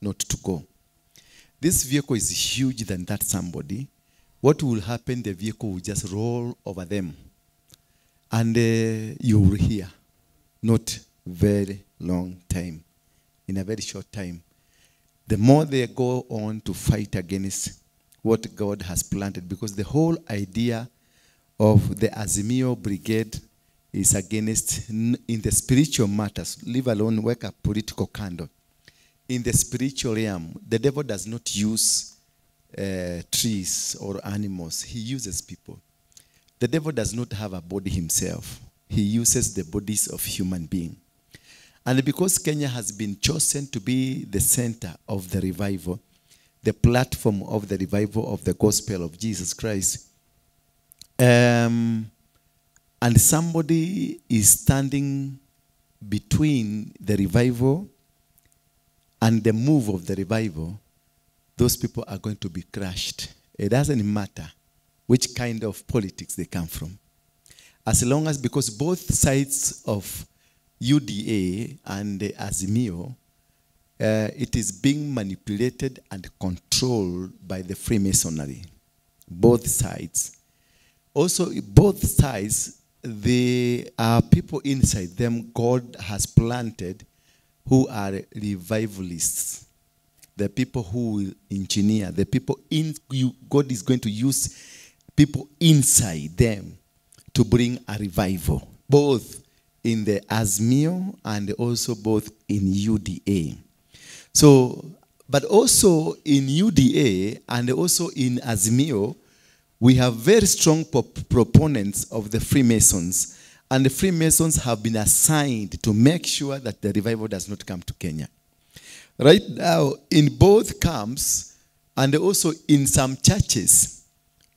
not to go. This vehicle is huge than that somebody. What will happen, the vehicle will just roll over them. And you will hear, not very long time, in a very short time. The more they go on to fight against what God has planted, because the whole idea of the Azimio Brigade is against, in the spiritual matters, leave alone work a political candle. In the spiritual realm, the devil does not use trees or animals. He uses people. The devil does not have a body himself. He uses the bodies of human beings. And because Kenya has been chosen to be the center of the revival, the platform of the revival of the gospel of Jesus Christ, and somebody is standing between the revival and the move of the revival, those people are going to be crushed. It doesn't matter which kind of politics they come from. As long as, because both sides of UDA and the Azimio, it is being manipulated and controlled by the Freemasonry. Both sides. Also, both sides, there are people inside them God has planted who are revivalists. The people who will engineer, the people God is going to use people inside them to bring a revival, both in the Azimio and also both in UDA. So, but also in UDA and also in Azimio, we have very strong proponents of the Freemasons, and the Freemasons have been assigned to make sure that the revival does not come to Kenya. Right now, in both camps, and also in some churches,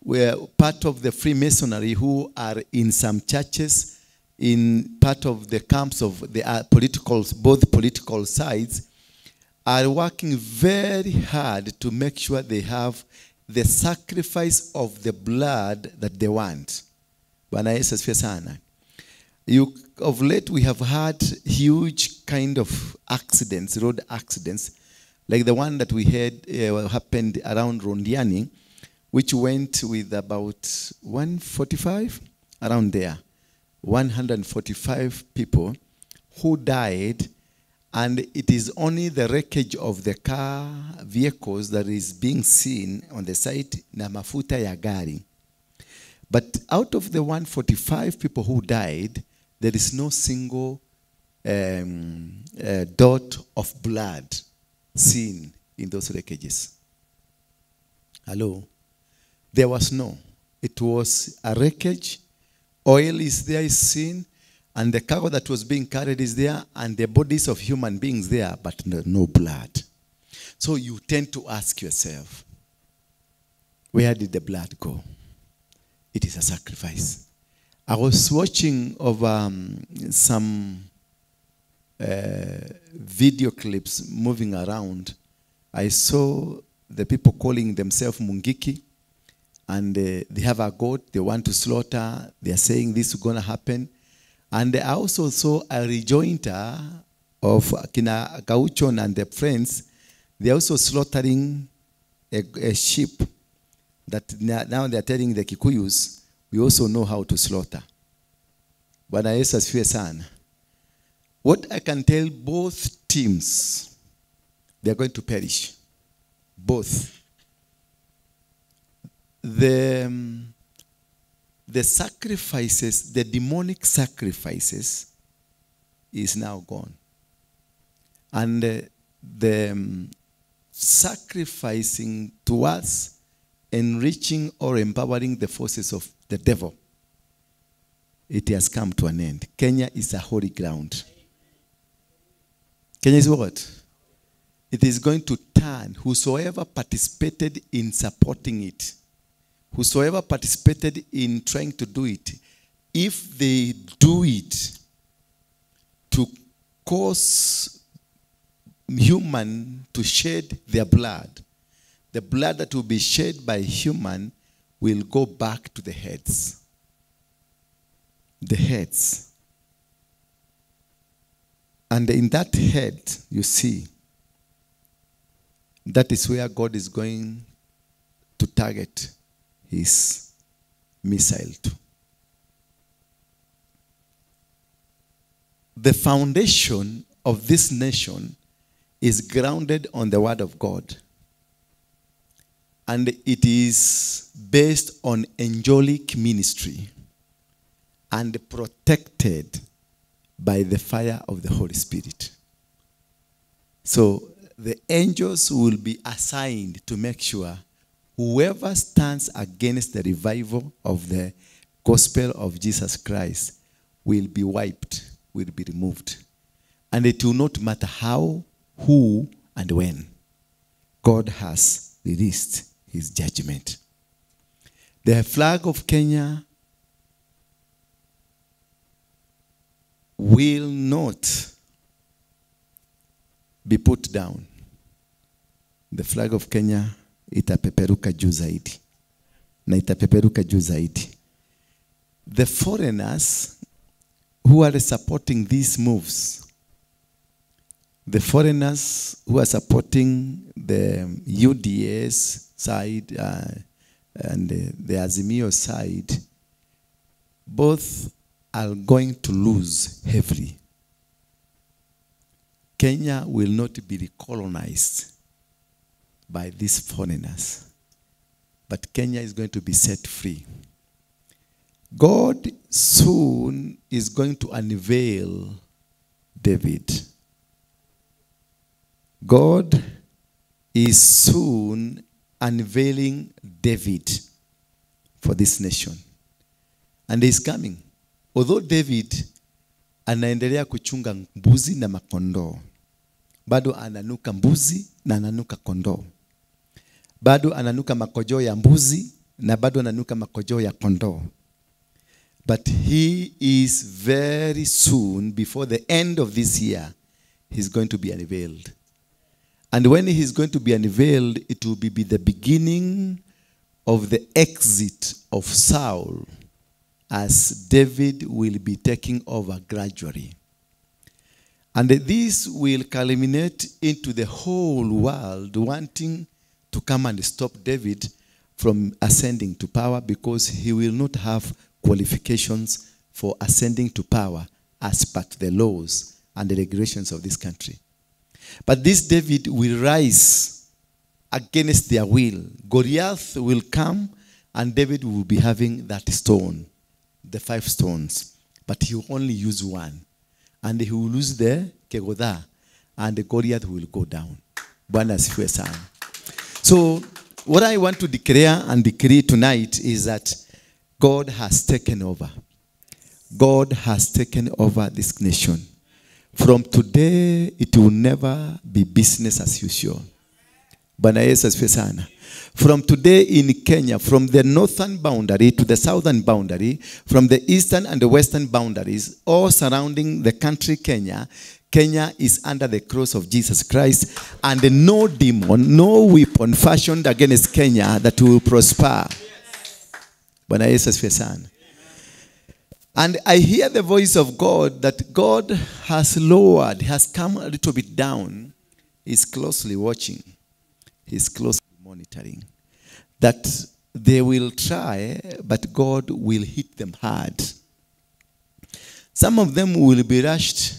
where part of the Freemasonry who are in some churches, in part of the camps of the both political sides, are working very hard to make sure they have the sacrifice of the blood that they want. Of late, we have had huge kind of accidents, road accidents, like the one that we had happened around Rondiani, which went with about 145, around there, 145 people who died, and it is only the wreckage of the vehicles that is being seen on the site, na mafuta ya gari. But out of the 145 people who died, there is no single dot of blood seen in those wreckages. Hello? There was no. It was a wreckage. Oil is there, is seen, and the cargo that was being carried is there, and the bodies of human beings there, but no blood. So you tend to ask yourself, where did the blood go? It is a sacrifice. I was watching over some video clips moving around. I saw the people calling themselves Mungiki, and they have a goat they want to slaughter. They are saying this is going to happen. And I also saw a rejoinder of Kina Gauchon and their friends. They are also slaughtering a sheep that now they are telling the Kikuyus, we also know how to slaughter. But I son. What I can tell, both teams, they are going to perish. Both. The sacrifices, the demonic sacrifices, is now gone. And the sacrificing towards enriching or empowering the forces of the devil, it has come to an end. Kenya is a holy ground. Kenya is what? It is going to turn. Whosoever participated in supporting it, whosoever participated in trying to do it, if they do it to cause human to shed their blood, the blood that will be shed by human will go back to the heads. The heads. And in that head, you see, that is where God is going to target his missile to. The foundation of this nation is grounded on the word of God. And it is based on angelic ministry and protected by the fire of the Holy Spirit. So the angels will be assigned to make sure whoever stands against the revival of the gospel of Jesus Christ will be wiped, will be removed. And it will not matter how, who, and when. God has released his judgment. The flag of Kenya will not be put down. The flag of Kenya itapeperuka juu zaidi. Na itapeperuka juu zaidi. The foreigners who are supporting these moves, the foreigners who are supporting the UDA's side and the Azimio side, both are going to lose heavily. Kenya will not be recolonized by these foreigners, but Kenya is going to be set free. God soon is going to unveil David. God is soon unveiling David for this nation. And he is coming. Although David anaendelea kuchunga mbuzi na makondoo, bado ananuka mbuzi na ananuka kondoo. Bado ananuka makojoo ya mbuzi na bado ananuka makojoo ya kondoo. But he is very soon, before the end of this year, he's going to be unveiled. And when he is going to be unveiled, it will be the beginning of the exit of Saul, as David will be taking over gradually. And this will culminate into the whole world wanting to come and stop David from ascending to power, because he will not have qualifications for ascending to power as per the laws and the regulations of this country. But this David will rise against their will. Goliath will come and David will be having that stone, the 5 stones. But he will only use one. And he will lose the kegoda, and the Goliath will go down. Bwana asifiwe sana. So what I want to declare and decree tonight is that God has taken over. God has taken over this nation. From today, it will never be business as usual. Bwana Yesu asifiwe sana. From today in Kenya, from the northern boundary to the southern boundary, from the eastern and the western boundaries, all surrounding the country Kenya, Kenya is under the cross of Jesus Christ, and no demon, no weapon fashioned against Kenya that will prosper. Bwana Yesu asifiwe sana. And I hear the voice of God that God has lowered, has come a little bit down. He's closely watching. He's closely monitoring. That they will try, but God will hit them hard. Some of them will be rushed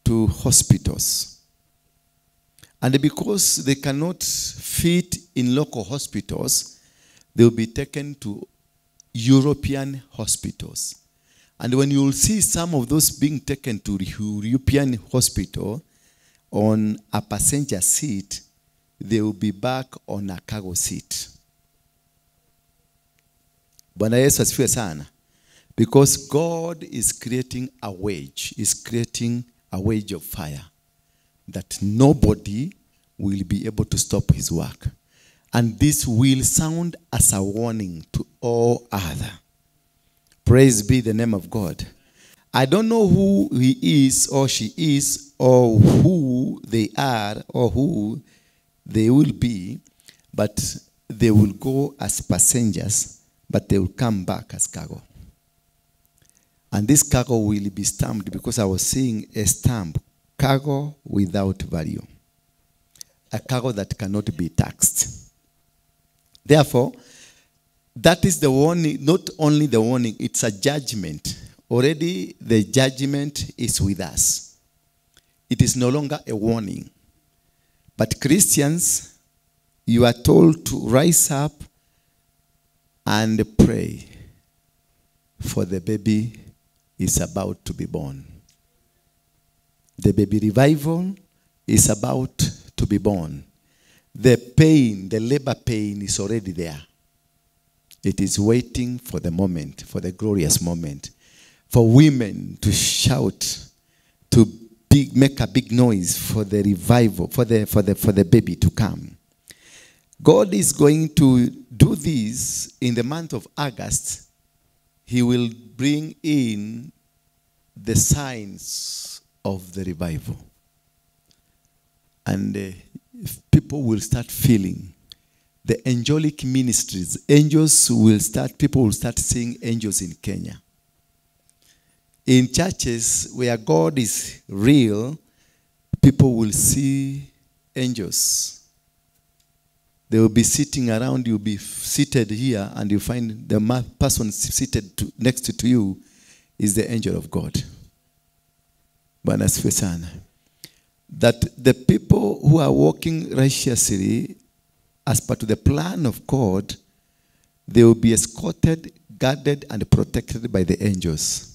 to hospitals. And because they cannot fit in local hospitals, they will be taken to European hospitals. And when you will see some of those being taken to the European hospital on a passenger seat, they will be back on a cargo seat. Bwana Yesu asifiwe sana. Because God is creating a wage. Is creating a wage of fire that nobody will be able to stop his work. And this will sound as a warning to all other. Praise be the name of God. I don't know who he is or she is or who they are or who they will be, but they will go as passengers, but they will come back as cargo. And this cargo will be stamped, because I was seeing a stamp, cargo without value. a cargo that cannot be taxed. Therefore, that is the warning, not only the warning, it's a judgment. Already the judgment is with us. It is no longer a warning. But Christians, you are told to rise up and pray, for the baby is about to be born. The baby revival is about to be born. The pain, the labor pain is already there. It is waiting for the moment, for the glorious moment, for women to shout, to make a big noise for the revival, for the baby to come. God is going to do this in the month of August. He will bring in the signs of the revival. And people will start feeling the angelic ministries. People will start seeing angels in Kenya. In churches where God is real, people will see angels. They will be sitting around, you'll be seated here, and you find the person seated next to you is the angel of God. Bwana asifiwe sana. That the people who are walking righteously as part of the plan of God, they will be escorted, guarded, and protected by the angels.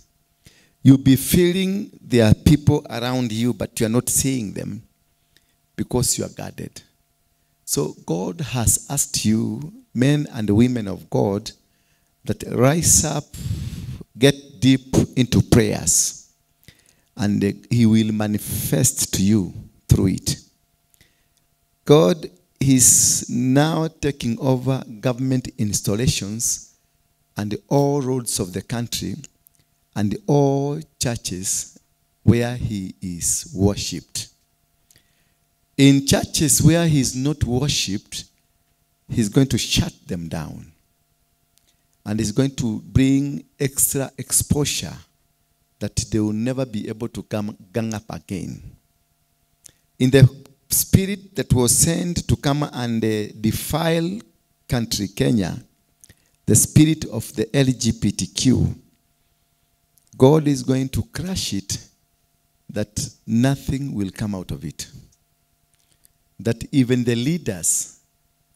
You'll be feeling there are people around you, but you are not seeing them because you are guarded. So God has asked you, men and women of God, that rise up, get deep into prayers, and he will manifest to you through it. God is now taking over government installations and all roads of the country and all churches where he is worshipped. In churches where he is not worshipped, he's going to shut them down. And he's going to bring extra exposure that they will never be able to gang up again. In the spirit that was sent to come and defile country Kenya, the spirit of the LGBTQ, God is going to crush it, that nothing will come out of it. That even the leaders,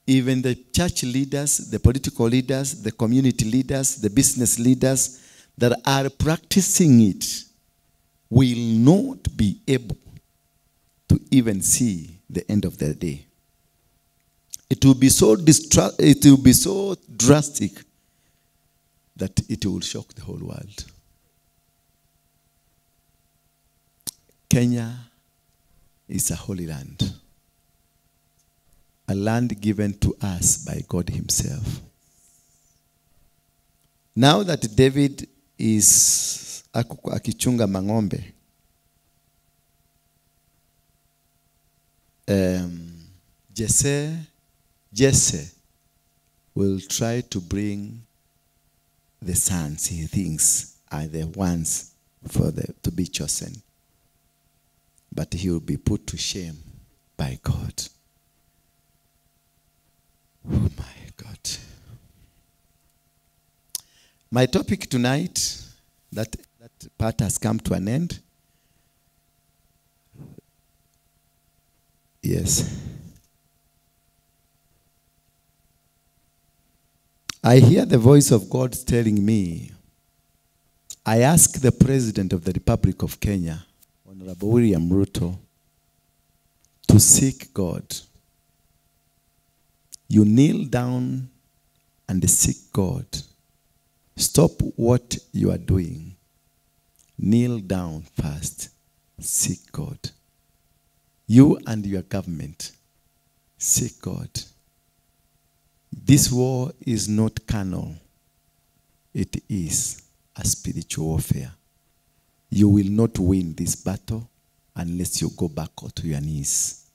even the church leaders, the political leaders, the community leaders, the business leaders that are practicing it will not be able to even see the end of the day. It will be so drastic that it will shock the whole world. Kenya is a holy land. A land given to us by God himself. Now that David is akichunga mang'ombe, Jesse will try to bring the sons he thinks are the ones to be chosen. But he will be put to shame by God. Oh my God. My topic tonight, that part has come to an end. Yes. I hear the voice of God telling me, I ask the President of the Republic of Kenya, Honorable William Ruto, to seek God. You kneel down and seek God. Stop what you are doing. Kneel down first. Seek God. You and your government, seek God. This war is not carnal. It is a spiritual warfare. You will not win this battle unless you go back to your knees.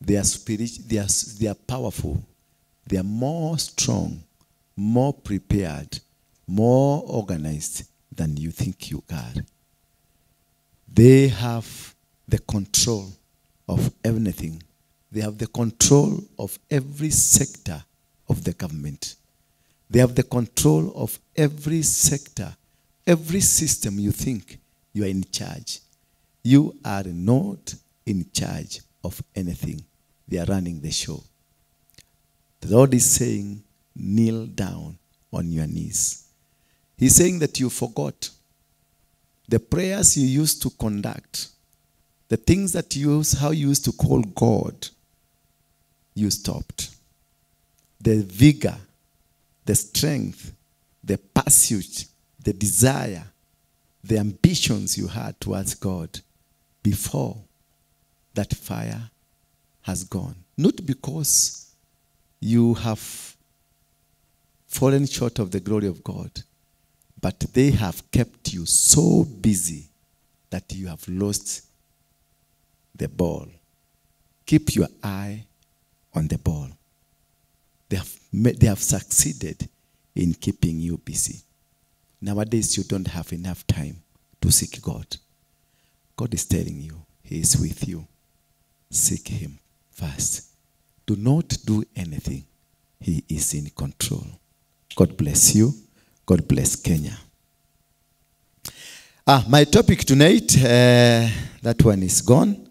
They are powerful. They are more strong, more prepared, more organized than you think you are. They have the control of everything They have the control of every sector of the government. They have the control of every sector, every system you think you are in charge. You are not in charge of anything. They are running the show. The Lord is saying, kneel down on your knees. He's saying that you forgot the prayers you used to conduct, the things that how you used to call God, you stopped. The vigor, the strength, the pursuit, the desire, the ambitions you had towards God before that fire has gone. Not because you have fallen short of the glory of God, but they have kept you so busy that you have lost the ball. Keep your eye on the ball. They have succeeded in keeping you busy. Nowadays, you don't have enough time to seek God. God is telling you, He is with you. Seek Him first. Do not do anything. He is in control. God bless you. God bless Kenya. My topic tonight, that one is gone.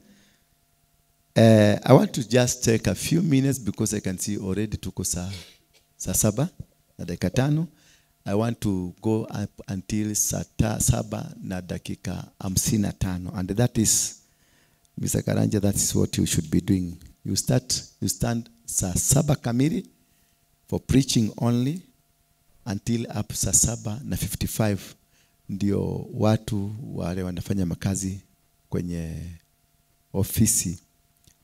I want to just take a few minutes because I can see already tuko saa saba na dakika tano. I want to go up until saa saba na dakika 55. And that is, Mr. Karanja, that is what you should be doing. You stand saa saba kamili for preaching only until up saa saba na 55. Ndio watu wale wanafanya makazi kwenye ofisi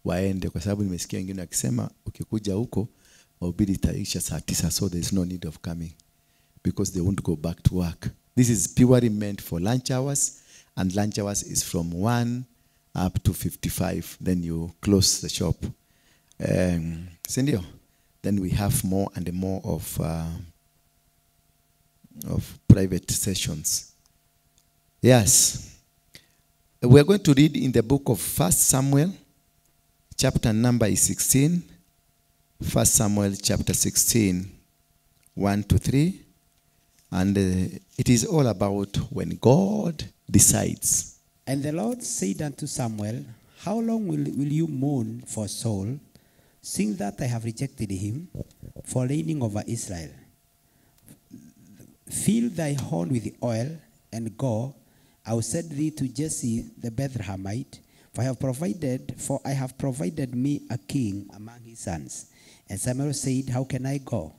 waende, kwa sababu nimesikia wengine wakisema ukikuja huko mahubiri itaisha saa 9, so there is no need of coming because they won't go back to work. This is purely meant for lunch hours, and lunch hours is from 1 up to 55. Then you close the shop. Sindio? Then we have more and more of private sessions. Yes. We are going to read in the book of 1 Samuel, chapter number is 16. 1 Samuel chapter 16, 1 to 3. And it is all about when God decides. And the Lord said unto Samuel, how long will you mourn for Saul, seeing that I have rejected him for reigning over Israel? Fill thy horn with oil, and go. I will send thee to Jesse the Bethlehemite, for I have provided me a king among his sons. And Samuel said, how can I go?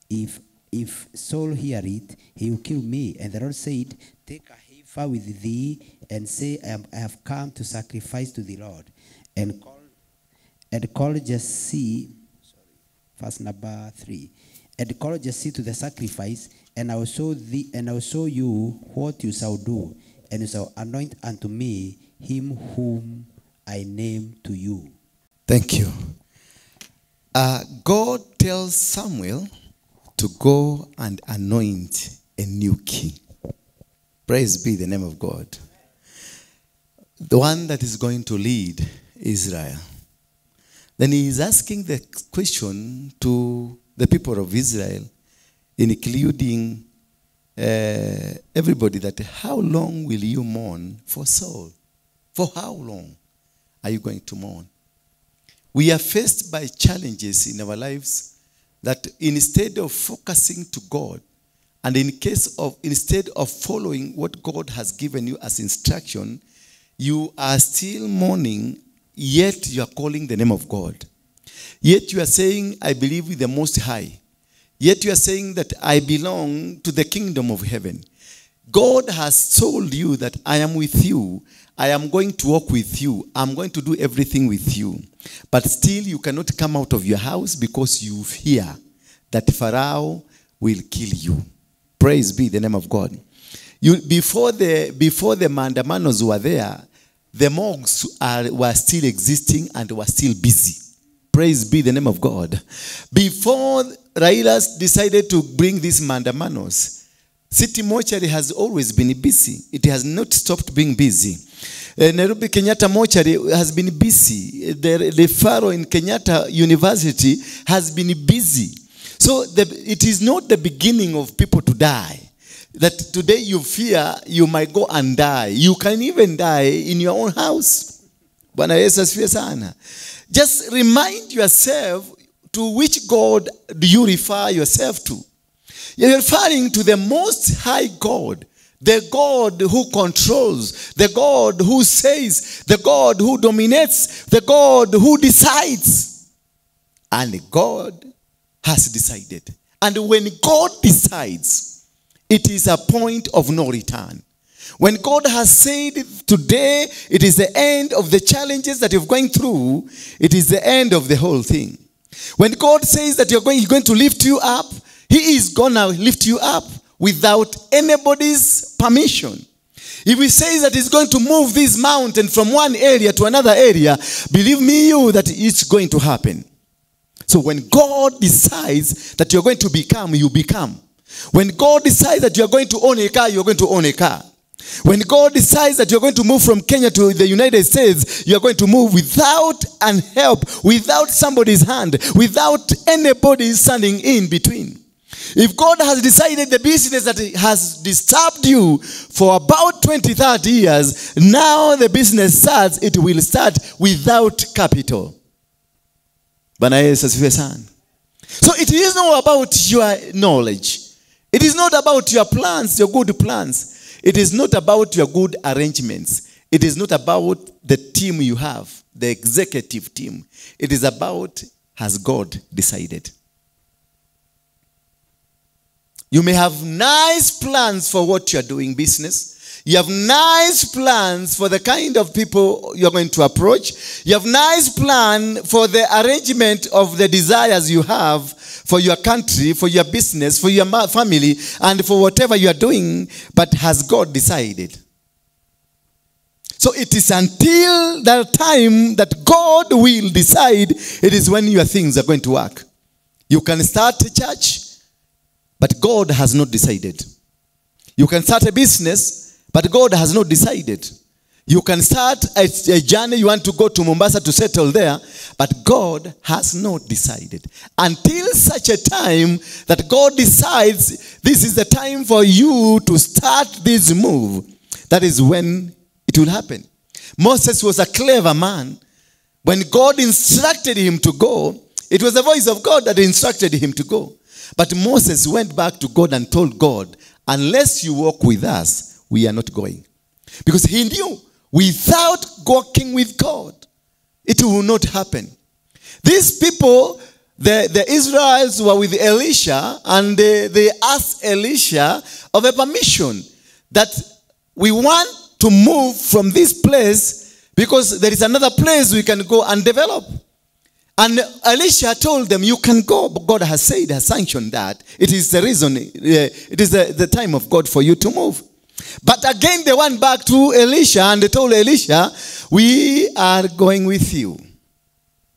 If Saul hear it, he will kill me. And the Lord said, take a heifer with thee, and say, I have come to sacrifice to the Lord. And call Jesse, verse number 3. And call Jesse to the sacrifice, and I will show you what you shall do, and you shall anoint unto me him whom I name to you. Thank you. God tells Samuel to go and anoint a new king. Praise be the name of God. The one that is going to lead Israel. Then he is asking the question to the people of Israel, including everybody, that how long will you mourn for Saul? For how long are you going to mourn? We are faced by challenges in our lives that instead of focusing to God, and instead of following what God has given you as instruction, you are still mourning, yet you are calling the name of God. Yet you are saying, I believe with the Most High. Yet you are saying that I belong to the kingdom of heaven. God has told you that I am with you. I am going to walk with you. I'm going to do everything with you. But still you cannot come out of your house because you fear that Pharaoh will kill you. Praise be the name of God. Before the Mandamanos were there, the monks were still existing and were still busy. Praise be the name of God. Before Railas decided to bring these Mandamanos, City Mortuary has always been busy. It has not stopped being busy. Nairobi Kenyatta mortuary has been busy. The Pharaoh in Kenyatta University has been busy. So it is not the beginning of people to die. That today you fear you might go and die. You can even die in your own house. Bwana Yesu asifiwe sana. Just remind yourself, to which God do you refer yourself to? You're referring to the Most High God. The God who controls, the God who says, the God who dominates, the God who decides. And God has decided. And when God decides, it is a point of no return. When God has said today, it is the end of the challenges that you're going through, it is the end of the whole thing. When God says that He's going to lift you up, He is going to lift you up without anybody's permission. If He says that He's going to move this mountain from one area to another area, believe me you that it's going to happen. So when God decides that you're going to become, you become. When God decides that you're going to own a car, you're going to own a car. When God decides that you're going to move from Kenya to the United States, you're going to move without an help, without somebody's hand, without anybody standing in between. If God has decided the business that has disturbed you for about 20, 30 years, now the business starts, it will start without capital. Bwana Yesu asifiwe sana. So it is not about your knowledge. It is not about your plans, your good plans. It is not about your good arrangements. It is not about the team you have, the executive team. It is about, has God decided? You may have nice plans for what you are doing business. You have nice plans for the kind of people you're going to approach. You have nice plan for the arrangement of the desires you have for your country, for your business, for your family, and for whatever you are doing. But has God decided? So it is until the time that God will decide, it is when your things are going to work. You can start a church, but God has not decided. You can start a business, but God has not decided. You can start a journey, you want to go to Mombasa to settle there, but God has not decided. Until such a time that God decides this is the time for you to start this move, that is when it will happen. Moses was a clever man. When God instructed him to go, it was the voice of God that instructed him to go. But Moses went back to God and told God, unless you walk with us, we are not going. Because he knew, without walking with God, it will not happen. These people, the Israelites were with Elisha, and they asked Elisha of a permission that we want to move from this place because there is another place we can go and develop. And Elisha told them, you can go, but God has said, has sanctioned that. It is the reason, it is the time of God for you to move. But again, they went back to Elisha and they told Elisha, we are going with you.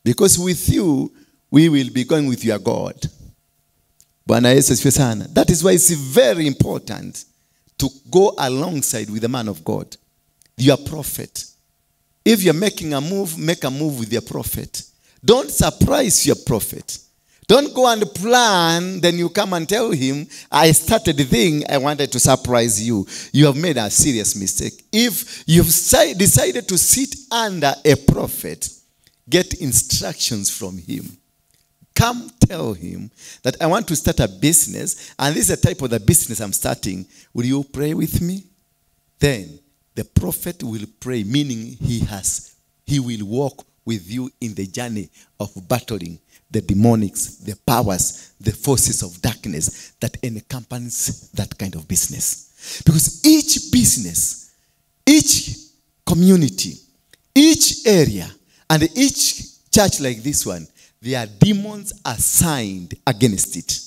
Because with you, we will be going with your God. That is why it's very important to go alongside with the man of God, your prophet. If you're making a move, make a move with your prophet. Don't surprise your prophet. Don't go and plan, then you come and tell him, I started the thing, I wanted to surprise you. You have made a serious mistake. If you've decided to sit under a prophet, get instructions from him. Come tell him that I want to start a business, and this is the type of the business I'm starting. Will you pray with me? Then the prophet will pray, meaning he will walk with you in the journey of battling the demonics, the powers, the forces of darkness that encompasses that kind of business. Because each business, each community, each area, and each church like this one, there are demons assigned against it.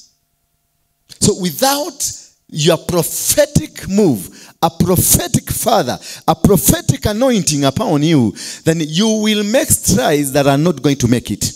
So without your prophetic move, a prophetic father, a prophetic anointing upon you, then you will make strides that are not going to make it.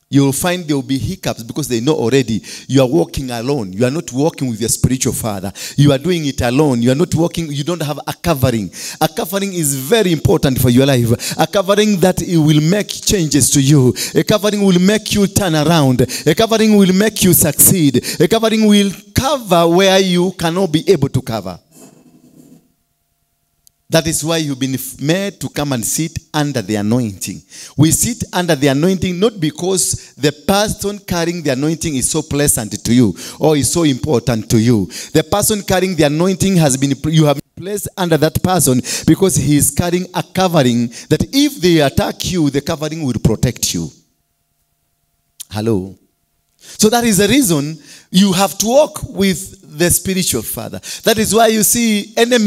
You'll find there will be hiccups because they know already you are walking alone. You are not walking with your spiritual father. You are doing it alone. You are not walking, you don't have a covering. A covering is very important for your life. A covering that it will make changes to you. A covering will make you turn around. A covering will make you succeed. A covering will cover where you cannot be able to cover. That is why you've been made to come and sit under the anointing. We sit under the anointing not because the person carrying the anointing is so pleasant to you or is so important to you. The person carrying the anointing you have been placed under that person because he is carrying a covering that if they attack you, the covering will protect you. Hello? So that is the reason you have to walk with the spiritual father. That is why you see any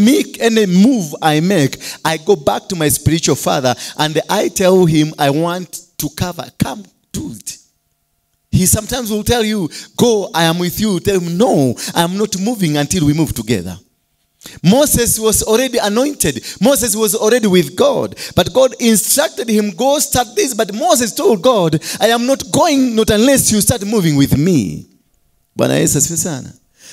move I make, I go back to my spiritual father and I tell him I want to cover. Come, do it. He sometimes will tell you, go, I am with you. Tell him, no, I am not moving until we move together. Moses was already anointed. Moses was already with God. But God instructed him, go start this. But Moses told God, I am not going, not unless you start moving with me.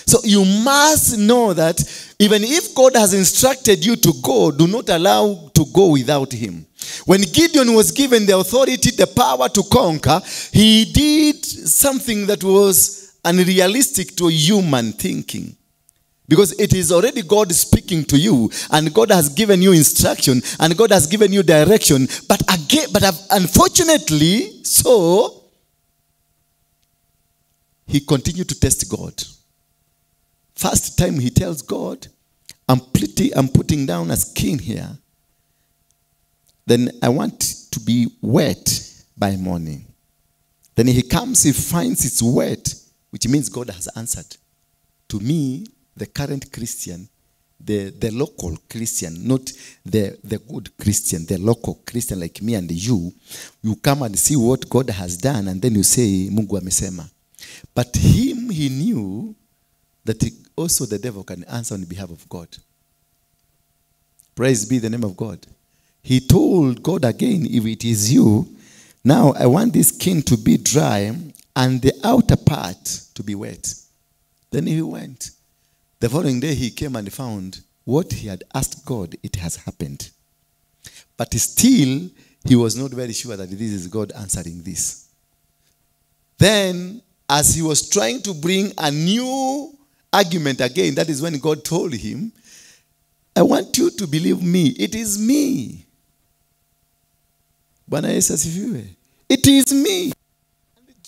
So you must know that even if God has instructed you to go, do not allow to go without him. When Gideon was given the authority, the power to conquer, he did something that was unrealistic to human thinking. Because it is already God speaking to you, and God has given you instruction, and God has given you direction. But unfortunately, so he continued to test God. First time he tells God, I'm putting down a skin here. Then I want to be wet by morning. Then he comes, he finds it's wet, which means God has answered. To me, the current Christian, the local Christian, not the good Christian, the local Christian like me and you come and see what God has done and then you say, Mungu amesema. But him, he knew that also the devil can answer on behalf of God. Praise be the name of God. He told God again, if it is you, now I want this skin to be dry and the outer part to be wet. Then he went. The following day he came and found what he had asked God, it has happened. But still, he was not very sure that this is God answering this. Then, as he was trying to bring a new argument again, that is when God told him, I want you to believe me. It is me. It is me.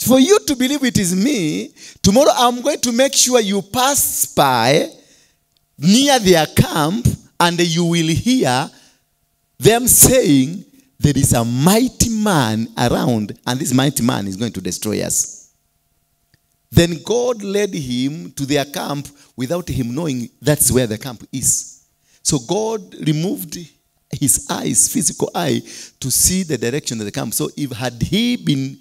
For you to believe it is me, tomorrow I'm going to make sure you pass by near their camp and you will hear them saying, there is a mighty man around and this mighty man is going to destroy us. Then God led him to their camp without him knowing that's where the camp is. So God removed his eyes, physical eye, to see the direction of the camp. So if had he been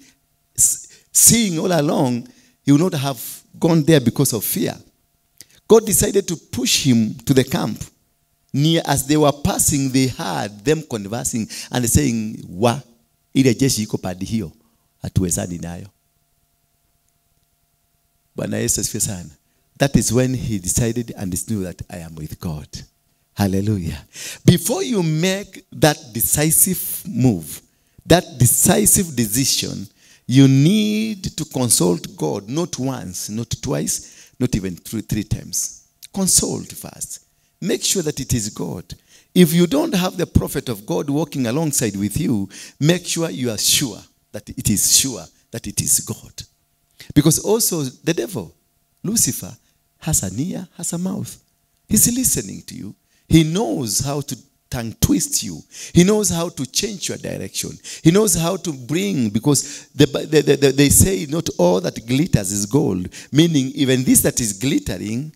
seeing all along, he would not have gone there because of fear. God decided to push him to the camp. Near as they were passing, they heard them conversing and saying, wa, ile jeshi iko padi hiyo, hatuwezani nayo. That is when he decided and knew that I am with God. Hallelujah. Before you make that decisive move, that decisive decision, you need to consult God, not once, not twice, not even three times. Consult first. Make sure that it is God. If you don't have the prophet of God walking alongside with you, make sure you are sure that it is God. Because also the devil, Lucifer, has an ear, has a mouth. He's listening to you. He knows how to tongue twist you. He knows how to change your direction. He knows how to bring, because they say not all that glitters is gold. Meaning even this that is glittering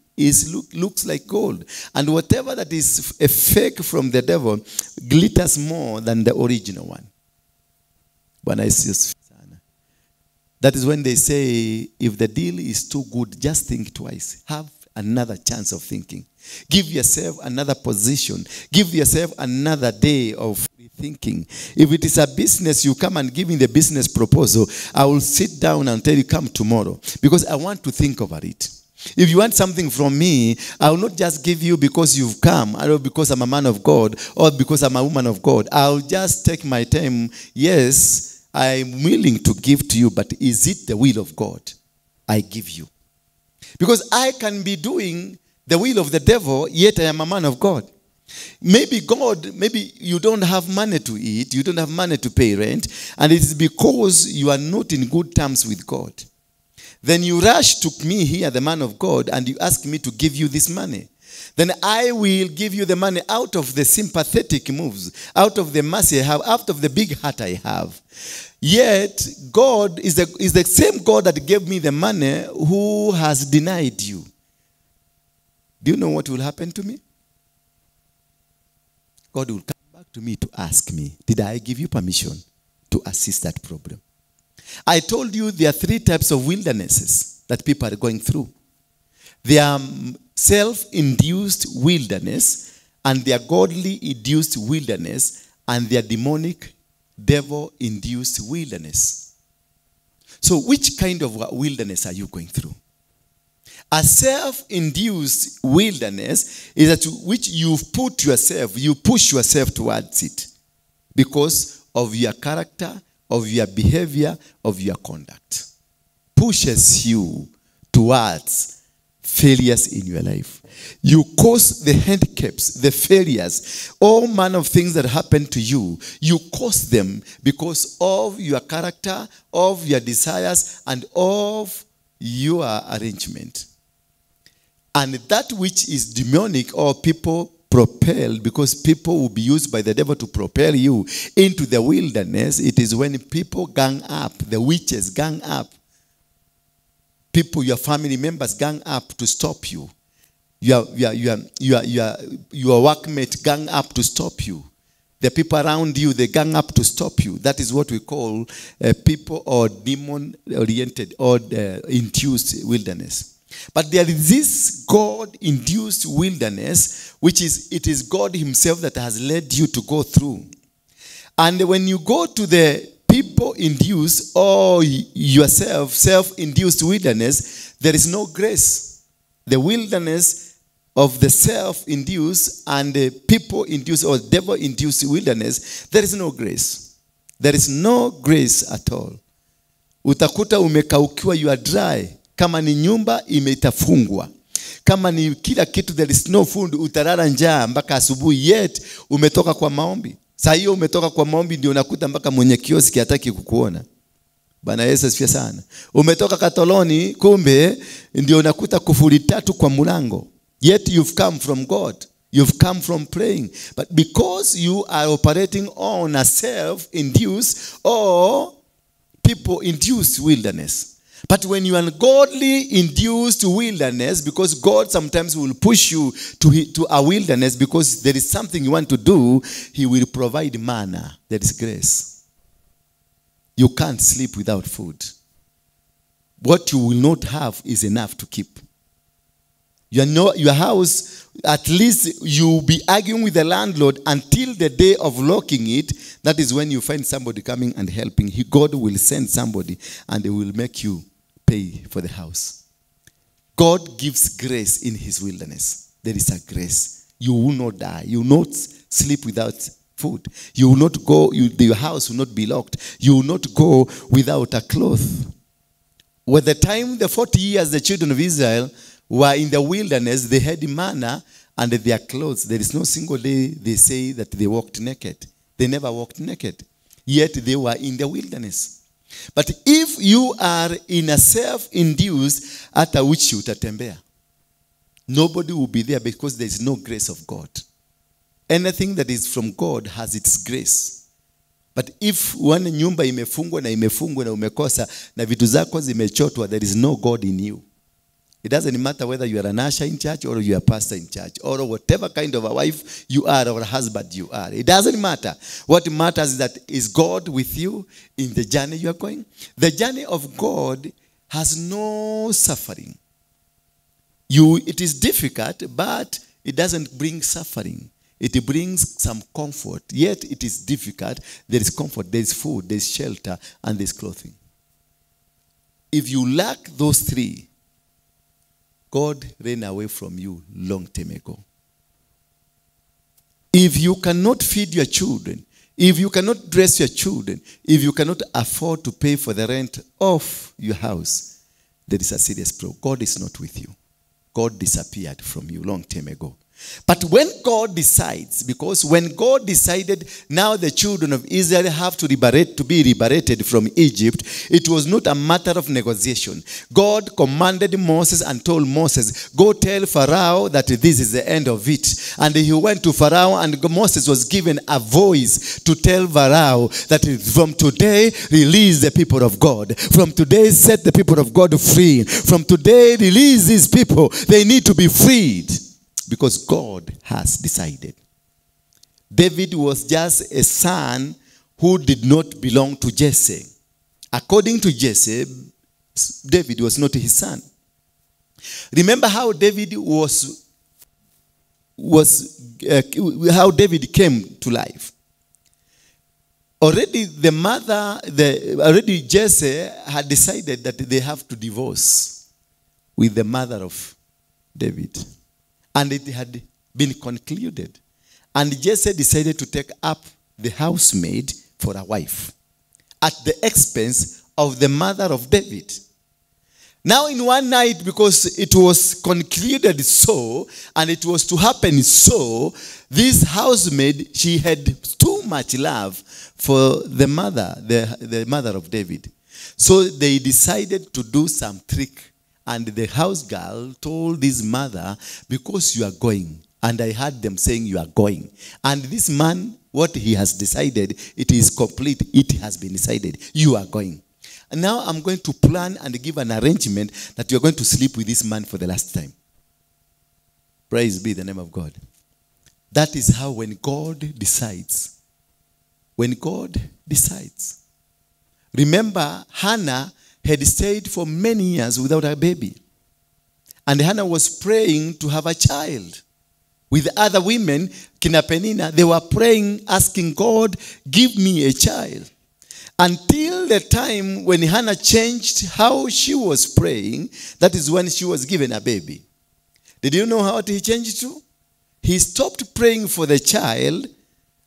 looks like gold. And whatever that is a fake from the devil glitters more than the original one. That is when they say, if the deal is too good, just think twice. Have another chance of thinking. Give yourself another position. Give yourself another day of thinking. If it is a business, you come and give me the business proposal. I will sit down and tell you, come tomorrow. Because I want to think over it. If you want something from me, I will not just give you because you've come, or because I'm a man of God, or because I'm a woman of God. I'll just take my time. Yes, I'm willing to give to you, but is it the will of God? I give you. Because I can be doing the will of the devil, yet I am a man of God. Maybe you don't have money to eat, you don't have money to pay rent, and it is because you are not in good terms with God. Then you rush to me here, the man of God, and you ask me to give you this money. Then I will give you the money out of the sympathetic moves, out of the mercy I have, out of the big heart I have. Yet, God is the same God that gave me the money who has denied you. Do you know what will happen to me? God will come back to me to ask me, did I give you permission to assist that problem? I told you there are 3 types of wildernesses that people are going through. There are self-induced wilderness, and there are godly-induced wilderness, and there are demonic, devil-induced wilderness. So which kind of wilderness are you going through? A self-induced wilderness is that which you push yourself towards it because of your character, of your behavior, of your conduct. Pushes you towards failures in your life. You cause the handicaps, the failures, all manner of things that happen to you. You cause them because of your character, of your desires, and of your arrangement. And that which is demonic or people propel, because people will be used by the devil to propel you into the wilderness. It is when people gang up, the witches gang up, people, your family members gang up to stop you. Your workmate gang up to stop you. The people around you, they gang up to stop you. That is what we call people or demon-oriented or induced wilderness. But there is this God-induced wilderness, which it is God himself that has led you to go through. And when you go to the people-induced or yourself, self-induced wilderness, there is no grace. The wilderness of the self-induced and the people-induced or devil-induced wilderness, there is no grace. There is no grace at all. Utakuta umekaukiwa, you are dry. Kama ni nyumba imetafungwa. Kama ni kila kitu, there is no food, utarara njaa mpaka asubuhi, yet umetoka kwa maombi. Saa hiyo umetoka kwa maombi ndio unakuta mpaka mwenye kioski hataki kukuona. Bwana Yesu asifiwe sana. Umetoka katoloni, kumbe ndio unakuta kufuli 3 kwa mlango. Yet you've come from God. You've come from praying. But because you are operating on a self-induced or people-induced wilderness. But when you are godly induced wilderness, because God sometimes will push you to a wilderness because there is something you want to do, he will provide manna. There is grace. You can't sleep without food. What you will not have is enough to keep. Your house, at least you will be arguing with the landlord until the day of locking it. That is when you find somebody coming and helping. God will send somebody and they will make you pay for the house. God gives grace in his wilderness. There is a grace. You will not die. You will not sleep without food. You will not go, your house will not be locked. You will not go without a cloth. With the time, the 40 years, the children of Israel were in the wilderness, they had manna and their clothes. There is no single day they say that they walked naked. They never walked naked. Yet they were in the wilderness. But if you are in a self-induced, hata which utatembea, nobody will be there because there is no grace of God. Anything that is from God has its grace. But if one nyumba imefungwa na umekosa na vitu zako zimechotwa, there is no God in you. It doesn't matter whether you are an usher in church or you are a pastor in church or whatever kind of a wife you are or a husband you are. It doesn't matter. What matters is that is God with you in the journey you are going. The journey of God has no suffering. It is difficult, but it doesn't bring suffering. It brings some comfort. Yet it is difficult. There is comfort, there is food, there is shelter, and there is clothing. If you lack those three, God ran away from you long time ago. If you cannot feed your children, if you cannot dress your children, if you cannot afford to pay for the rent of your house, there is a serious problem. God is not with you. God disappeared from you long time ago. But when God decides, because when God decided now the children of Israel have to be liberated from Egypt, it was not a matter of negotiation. God commanded Moses and told Moses, go tell Pharaoh that this is the end of it. And he went to Pharaoh, and Moses was given a voice to tell Pharaoh that from today, release the people of God. From today, set the people of God free. From today, release these people. They need to be freed. Because God has decided. David was just a son who did not belong to Jesse. According to Jesse, David was not his son. Remember how David how David came to life. Already already Jesse had decided that they have to divorce with the mother of David. And it had been concluded. And Jesse decided to take up the housemaid for a wife at the expense of the mother of David. Now in one night, because it was concluded so, and it was to happen so, this housemaid, she had too much love for the mother of David. So they decided to do some trick. And the house girl told this mother, because you are going, and I heard them saying you are going. And this man, what he has decided, it is complete. It has been decided. You are going. And now I'm going to plan and give an arrangement that you are going to sleep with this man for the last time. Praise be the name of God. That is how when God decides. When God decides. Remember, Hannah had stayed for many years without a baby. And Hannah was praying to have a child. With other women, Kina Penina, they were praying, asking God, give me a child. Until the time when Hannah changed how she was praying, that is when she was given a baby. Did you know how he changed to? He stopped praying for the child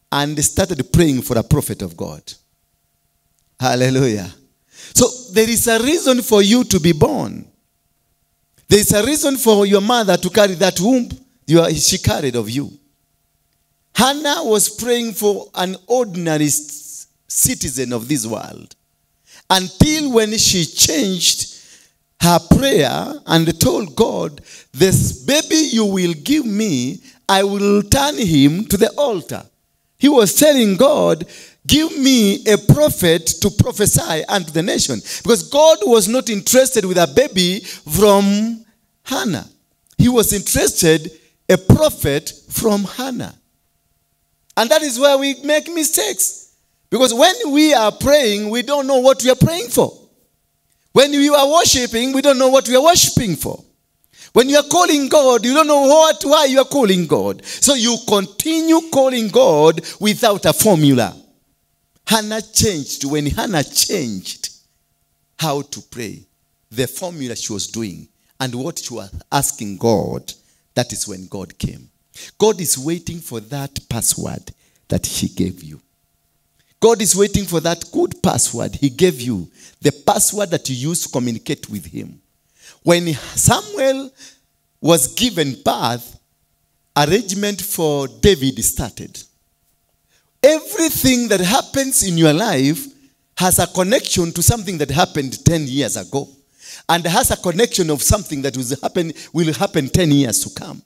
and started praying for a prophet of God. Hallelujah. So there is a reason for you to be born. There is a reason for your mother to carry that womb she carried of you. Hannah was praying for an ordinary citizen of this world. Until when she changed her prayer and told God, this baby you will give me, I will turn him to the altar. He was telling God, give me a prophet to prophesy unto the nation. Because God was not interested with a baby from Hannah. He was interested a prophet from Hannah. And that is where we make mistakes. Because when we are praying, we don't know what we are praying for. When we are worshiping, we don't know what we are worshiping for. When you are calling God, you don't know why you are calling God. So you continue calling God without a formula. Hannah changed. When Hannah changed how to pray, the formula she was doing and what she was asking God, that is when God came. God is waiting for that password that he gave you. God is waiting for that good password he gave you, the password that you used to communicate with him. When Samuel was given birth, arrangement for David started. Everything that happens in your life has a connection to something that happened 10 years ago. And has a connection of something that will happen 10 years to come.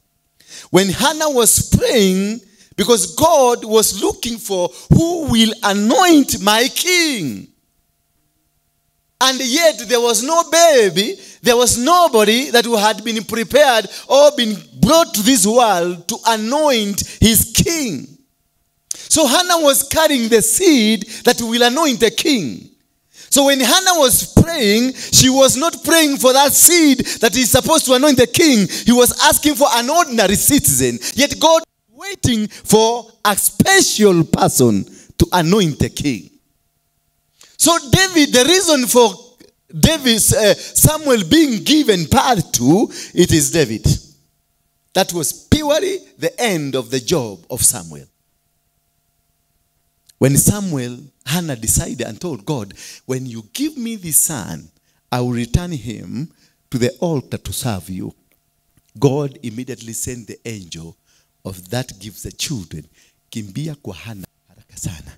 When Hannah was praying, because God was looking for who will anoint my king. And yet there was no baby, there was nobody that had been prepared or been brought to this world to anoint his king. So Hannah was carrying the seed that will anoint the king. So when Hannah was praying, she was not praying for that seed that is supposed to anoint the king. He was asking for an ordinary citizen. Yet God was waiting for a special person to anoint the king. So David, the reason for Samuel being given birth to, it is David. That was purely the end of the job of Samuel. When Hannah decided and told God, when you give me this son, I will return him to the altar to serve you. God immediately sent the angel of that gives the children. Kimbia kwa Hannah haraka sana.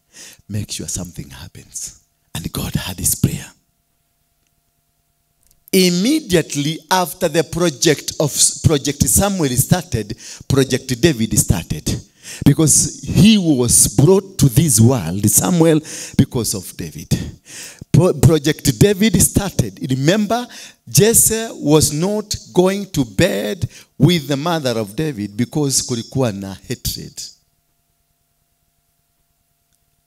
Make sure something happens. And God had his prayer. Immediately after the project Samuel started, Project David started. Because he was brought to this world, Samuel, because of David. Project David started. Remember, Jesse was not going to bed with the mother of David because kulikuwa na hatred.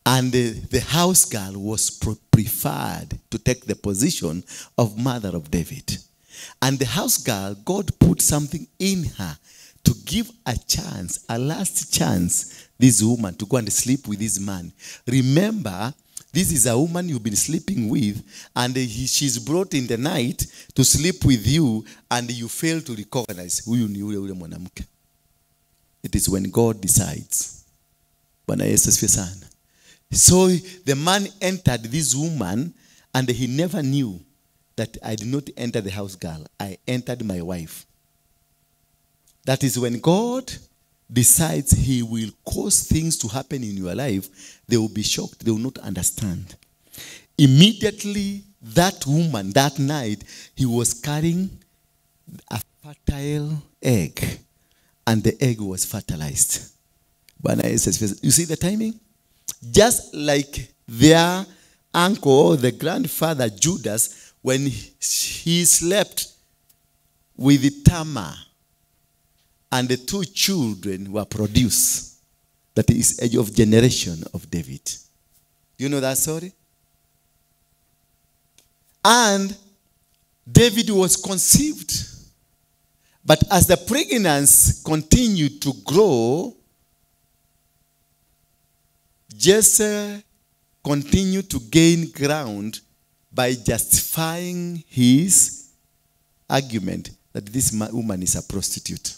And the house girl was preferred to take the position of mother of David. And the house girl, God put something in her to give a chance, a last chance, this woman to go and sleep with this man. Remember, this is a woman you've been sleeping with, and she's brought in the night to sleep with you, and you fail to recognize huyu ni ule mwanamke. It is when God decides. Bwana Yesu asifiwe sana. So the man entered this woman, and he never knew that I did not enter the house girl. I entered my wife. That is when God decides he will cause things to happen in your life, they will be shocked. They will not understand. Immediately, that woman, that night, he was carrying a fertile egg. And the egg was fertilized. You see the timing? Just like their uncle, the grandfather Judas, when he slept with Tamar, and the two children were produced. That is age of generation of David. You know that story? And David was conceived. But as the pregnancy continued to grow, Jesse continued to gain ground by justifying his argument that this woman is a prostitute.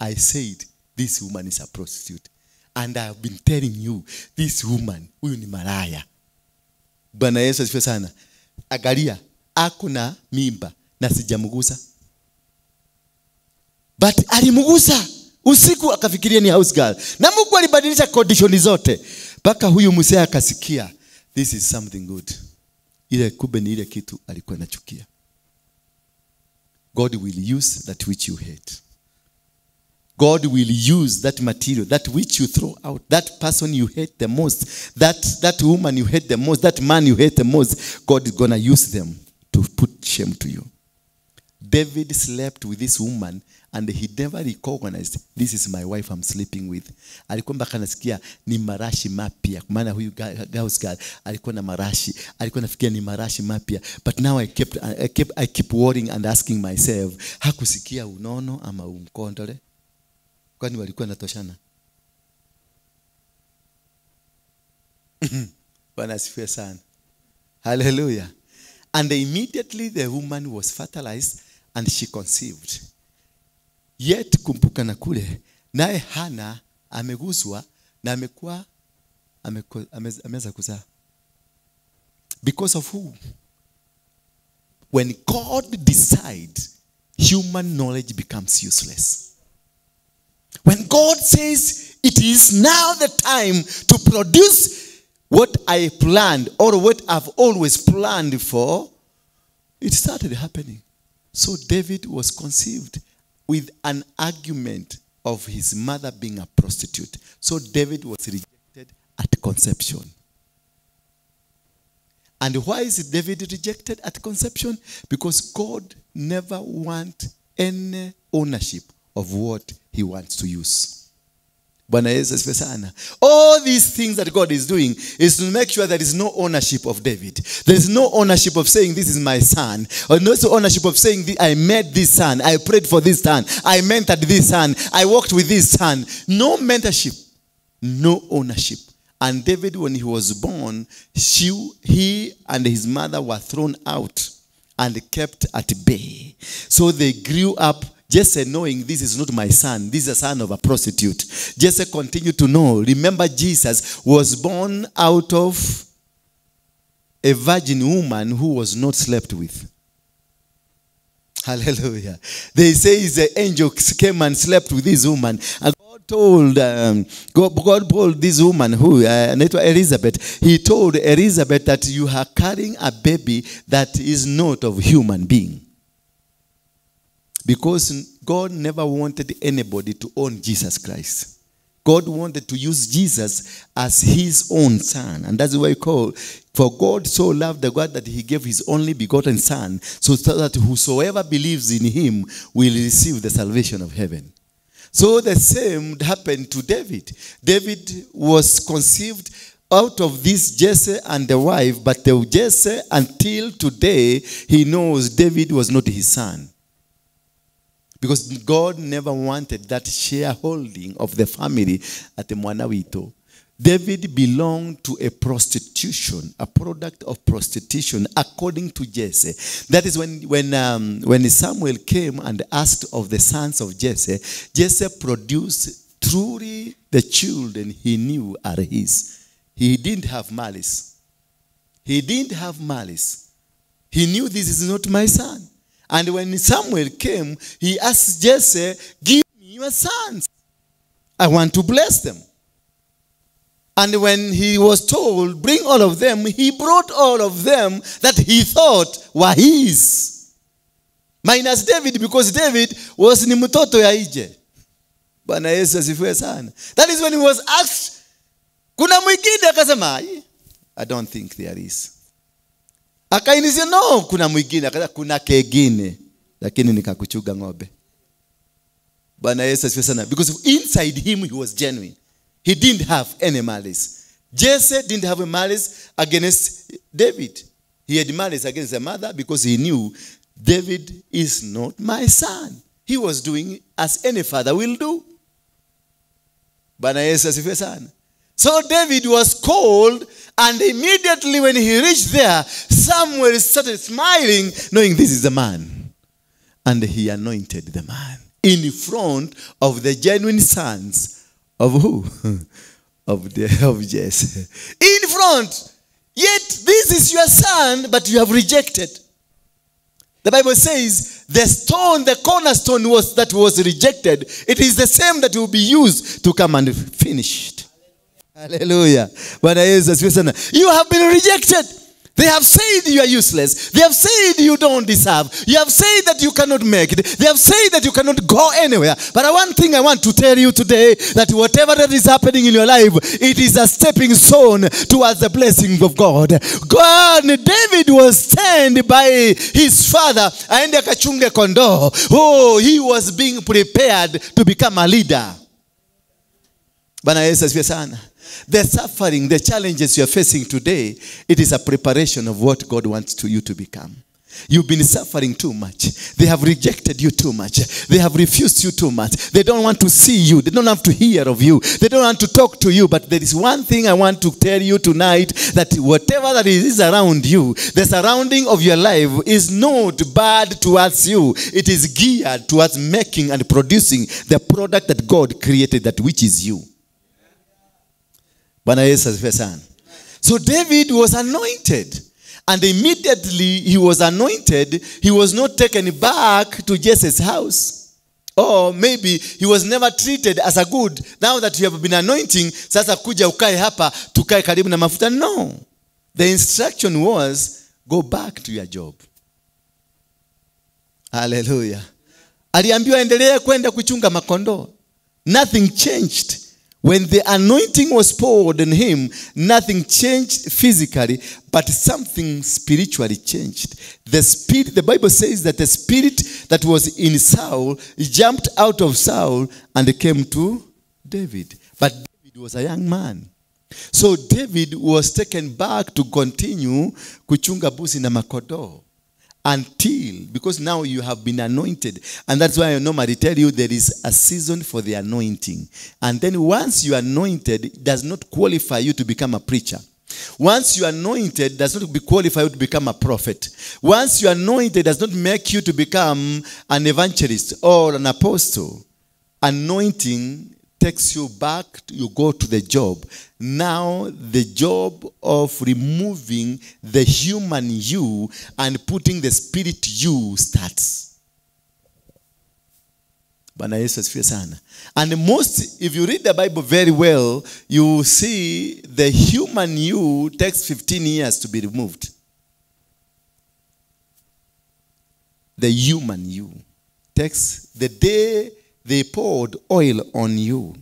I said, this woman is a prostitute. And I have been telling you, this woman, huyu ni malaya. Bwana Yesu asifiwe sana. Angalia, ako na mimba na sijamugusa. But alimugusa. Usiku akafikiria ni house girl. Na Mungu alibadilisha condition zote. Paka huyu mzee akasikia, this is something good. Ile kumbe ni ile kitu alikuwa anachukia. God will use that which you hate. God will use that material, that which you throw out, that person you hate the most, that woman you hate the most, that man you hate the most, God is going to use them to put shame to you. David slept with this woman and he never recognized, this is my wife I'm sleeping with. Alikuwa mpaka nasikia ni marashi mapya. Maana huyu house girl alikuwa na marashi. Alikuwa nafikia ni marashi mapya. But now I keep worrying and asking myself, hakusikia unono ama umkondole? Kwani walikuwa natoshana? Bwana asifiwe sana. Hallelujah. And immediately the woman was fertilized and she conceived. Yet kumbuka na kule, naye Hannah ameguswa na ameweza kuzaa. Because of who? When God decides, human knowledge becomes useless. When God says, it is now the time to produce what I planned or what I've always planned for, it started happening. So David was conceived with an argument of his mother being a prostitute. So David was rejected at conception. And why is David rejected at conception? Because God never wants any ownership of what he wants to use. Bwana Yesu asifiwe sana. All these things that God is doing is to make sure there is no ownership of David. There is no ownership of saying this is my son. Or no ownership of saying I met this son. I prayed for this son. I mentored this son. I worked with this son. No mentorship. No ownership. And David, when he was born, he and his mother were thrown out and kept at bay. So they grew up Jesse knowing this is not my son. This is a son of a prostitute. Jesse continued to know. Remember, Jesus was born out of a virgin woman who was not slept with. Hallelujah. They say the angel came and slept with this woman. And God told this woman, who Elizabeth, he told Elizabeth that you are carrying a baby that is not of human being. Because God never wanted anybody to own Jesus Christ. God wanted to use Jesus as his own son. And that's why we call, for God so loved the God that he gave his only begotten son, so that whosoever believes in him will receive the salvation of heaven. So the same happened to David. David was conceived out of this Jesse and the wife, but the Jesse until today, he knows David was not his son. Because God never wanted that shareholding of the family at the Mwanawito. David belonged to a prostitution, a product of prostitution, according to Jesse. That is when Samuel came and asked of the sons of Jesse, Jesse produced truly the children he knew are his. He didn't have malice. He didn't have malice. He knew this is not my son. And when Samuel came, he asked Jesse, give me your sons. I want to bless them. And when he was told, bring all of them, he brought all of them that he thought were his. Minus David, because David was ni mtoto ya ije. Bwana Yesu asifiwe sana. That is when he was asked, kuna mwingine akasema, I don't think there is. Akainizia, no, kuna mwingine, akasema kuna kegine, lakini nikakuchuga ng'ombe. Bwana Yesu asifiwe sana. Because inside him he was genuine. He didn't have any malice. Jesse didn't have a malice against David. He had malice against the mother because he knew David is not my son. He was doing as any father will do. Bwana Yesu asifiwe sana. So David was called, and immediately when he reached there, Samuel started smiling, knowing this is the man. And he anointed the man in front of the genuine sons of who? Of Jesse. In front. Yet this is your son, but you have rejected. The Bible says the stone, the cornerstone that was rejected, it is the same that will be used to come and finish it. Hallelujah. You have been rejected. They have said you are useless. They have said you don't deserve. You have said that you cannot make it. They have said that you cannot go anywhere. But one thing I want to tell you today, that whatever that is happening in your life, it is a stepping stone towards the blessing of God. David was stand by his father. Oh, he was being prepared to become a leader. The suffering, the challenges you are facing today, it is a preparation of what God wants you to become. You've been suffering too much. They have rejected you too much. They have refused you too much. They don't want to see you. They don't have to hear of you. They don't want to talk to you. But there is one thing I want to tell you tonight, that whatever that is around you, the surrounding of your life is not bad towards you. It is geared towards making and producing the product that God created, that which is you. So David was anointed. And immediately he was anointed, he was not taken back to Jesse's house. Or maybe he was never treated as a good. Now that you have been anointing, sasa kuja ukae hapa, tukae karibu na mafuta. No. The instruction was, go back to your job. Hallelujah. Aliambiwa endelea kwenda kuchunga makondo. Nothing changed. When the anointing was poured on him, nothing changed physically, but something spiritually changed. The Bible says that the spirit that was in Saul jumped out of Saul and came to David. But David was a young man. So David was taken back to continue kuchunga buzi na makodoo until, because now you have been anointed. And that's why I normally tell you there is a season for the anointing. And then once you are anointed, it does not qualify you to become a preacher. Once you are anointed, it does not qualify you to become a prophet. Once you are anointed, it does not make you to become an evangelist or an apostle. Anointing takes you back, you go to the job. Now the job of removing the human you and putting the spirit you starts. Bwana Yesu asifiwe sana. And most, if you read the Bible very well, you see the human you takes 15 years to be removed. The human you takes, the day they poured oil on you,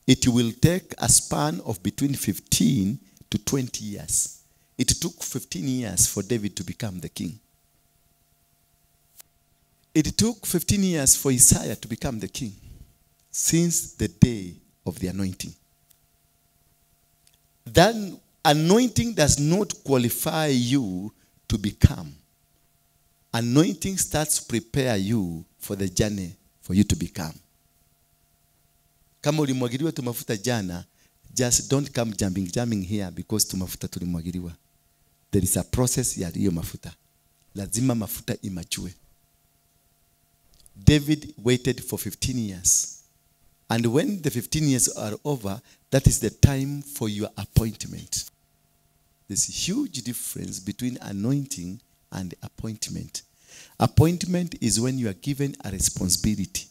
it will take a span of between 15 to 20 years. It took 15 years for David to become the king. It took 15 years for Isaiah to become the king, since the day of the anointing. That anointing does not qualify you to become. Anointing starts to prepare you for the journey for you to become. Kama ulimwagiliwa tumafuta jana, just don't come jumping here because tumafuta tulimwagiliwa. There is a process ya hiyo mafuta. Lazima mafuta imachue. David waited for 15 years. And when the 15 years are over, that is the time for your appointment. There's a huge difference between anointing and appointment. Appointment is when you are given a responsibility.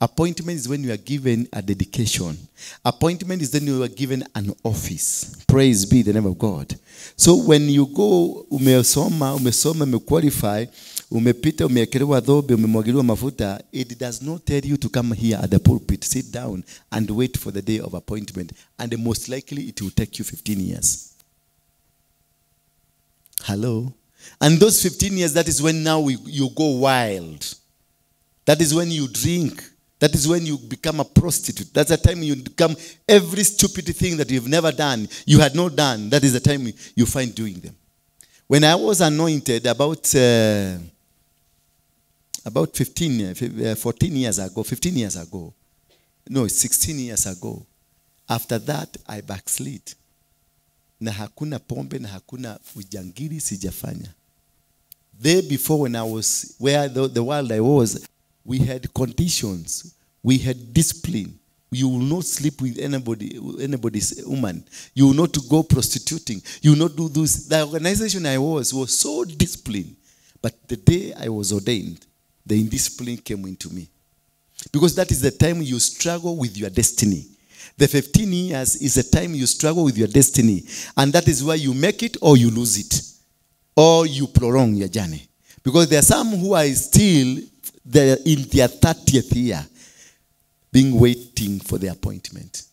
Appointment is when you are given a dedication. Appointment is when you are given an office. Praise be the name of God. So when you go, umesoma, umequalify, umepita, umeekelewa dhobe, umemwagiliwa mafuta, it does not tell you to come here at the pulpit, sit down and wait for the day of appointment. And most likely it will take you 15 years. Hello? And those 15 years, that is when now you go wild. That is when you drink. That is when you become a prostitute. That's the time you become every stupid thing that you've never done, you had not done. That is the time you find doing them. When I was anointed about 14 years ago, 15 years ago, no, 16 years ago, after that I backslid. Na hakuna pombe, na hakuna ujangiri sijafanya. Day before, when I was where the world I was, we had conditions, we had discipline. You will not sleep with anybody's woman. You will not go prostituting. You will not do this. The organization I was so disciplined. But the day I was ordained, the indiscipline came into me. Because that is the time you struggle with your destiny. The 15 years is the time you struggle with your destiny. And that is why you make it or you lose it. Or you prolong your journey. Because there are some who are still in their 30th year, being waiting for the appointment.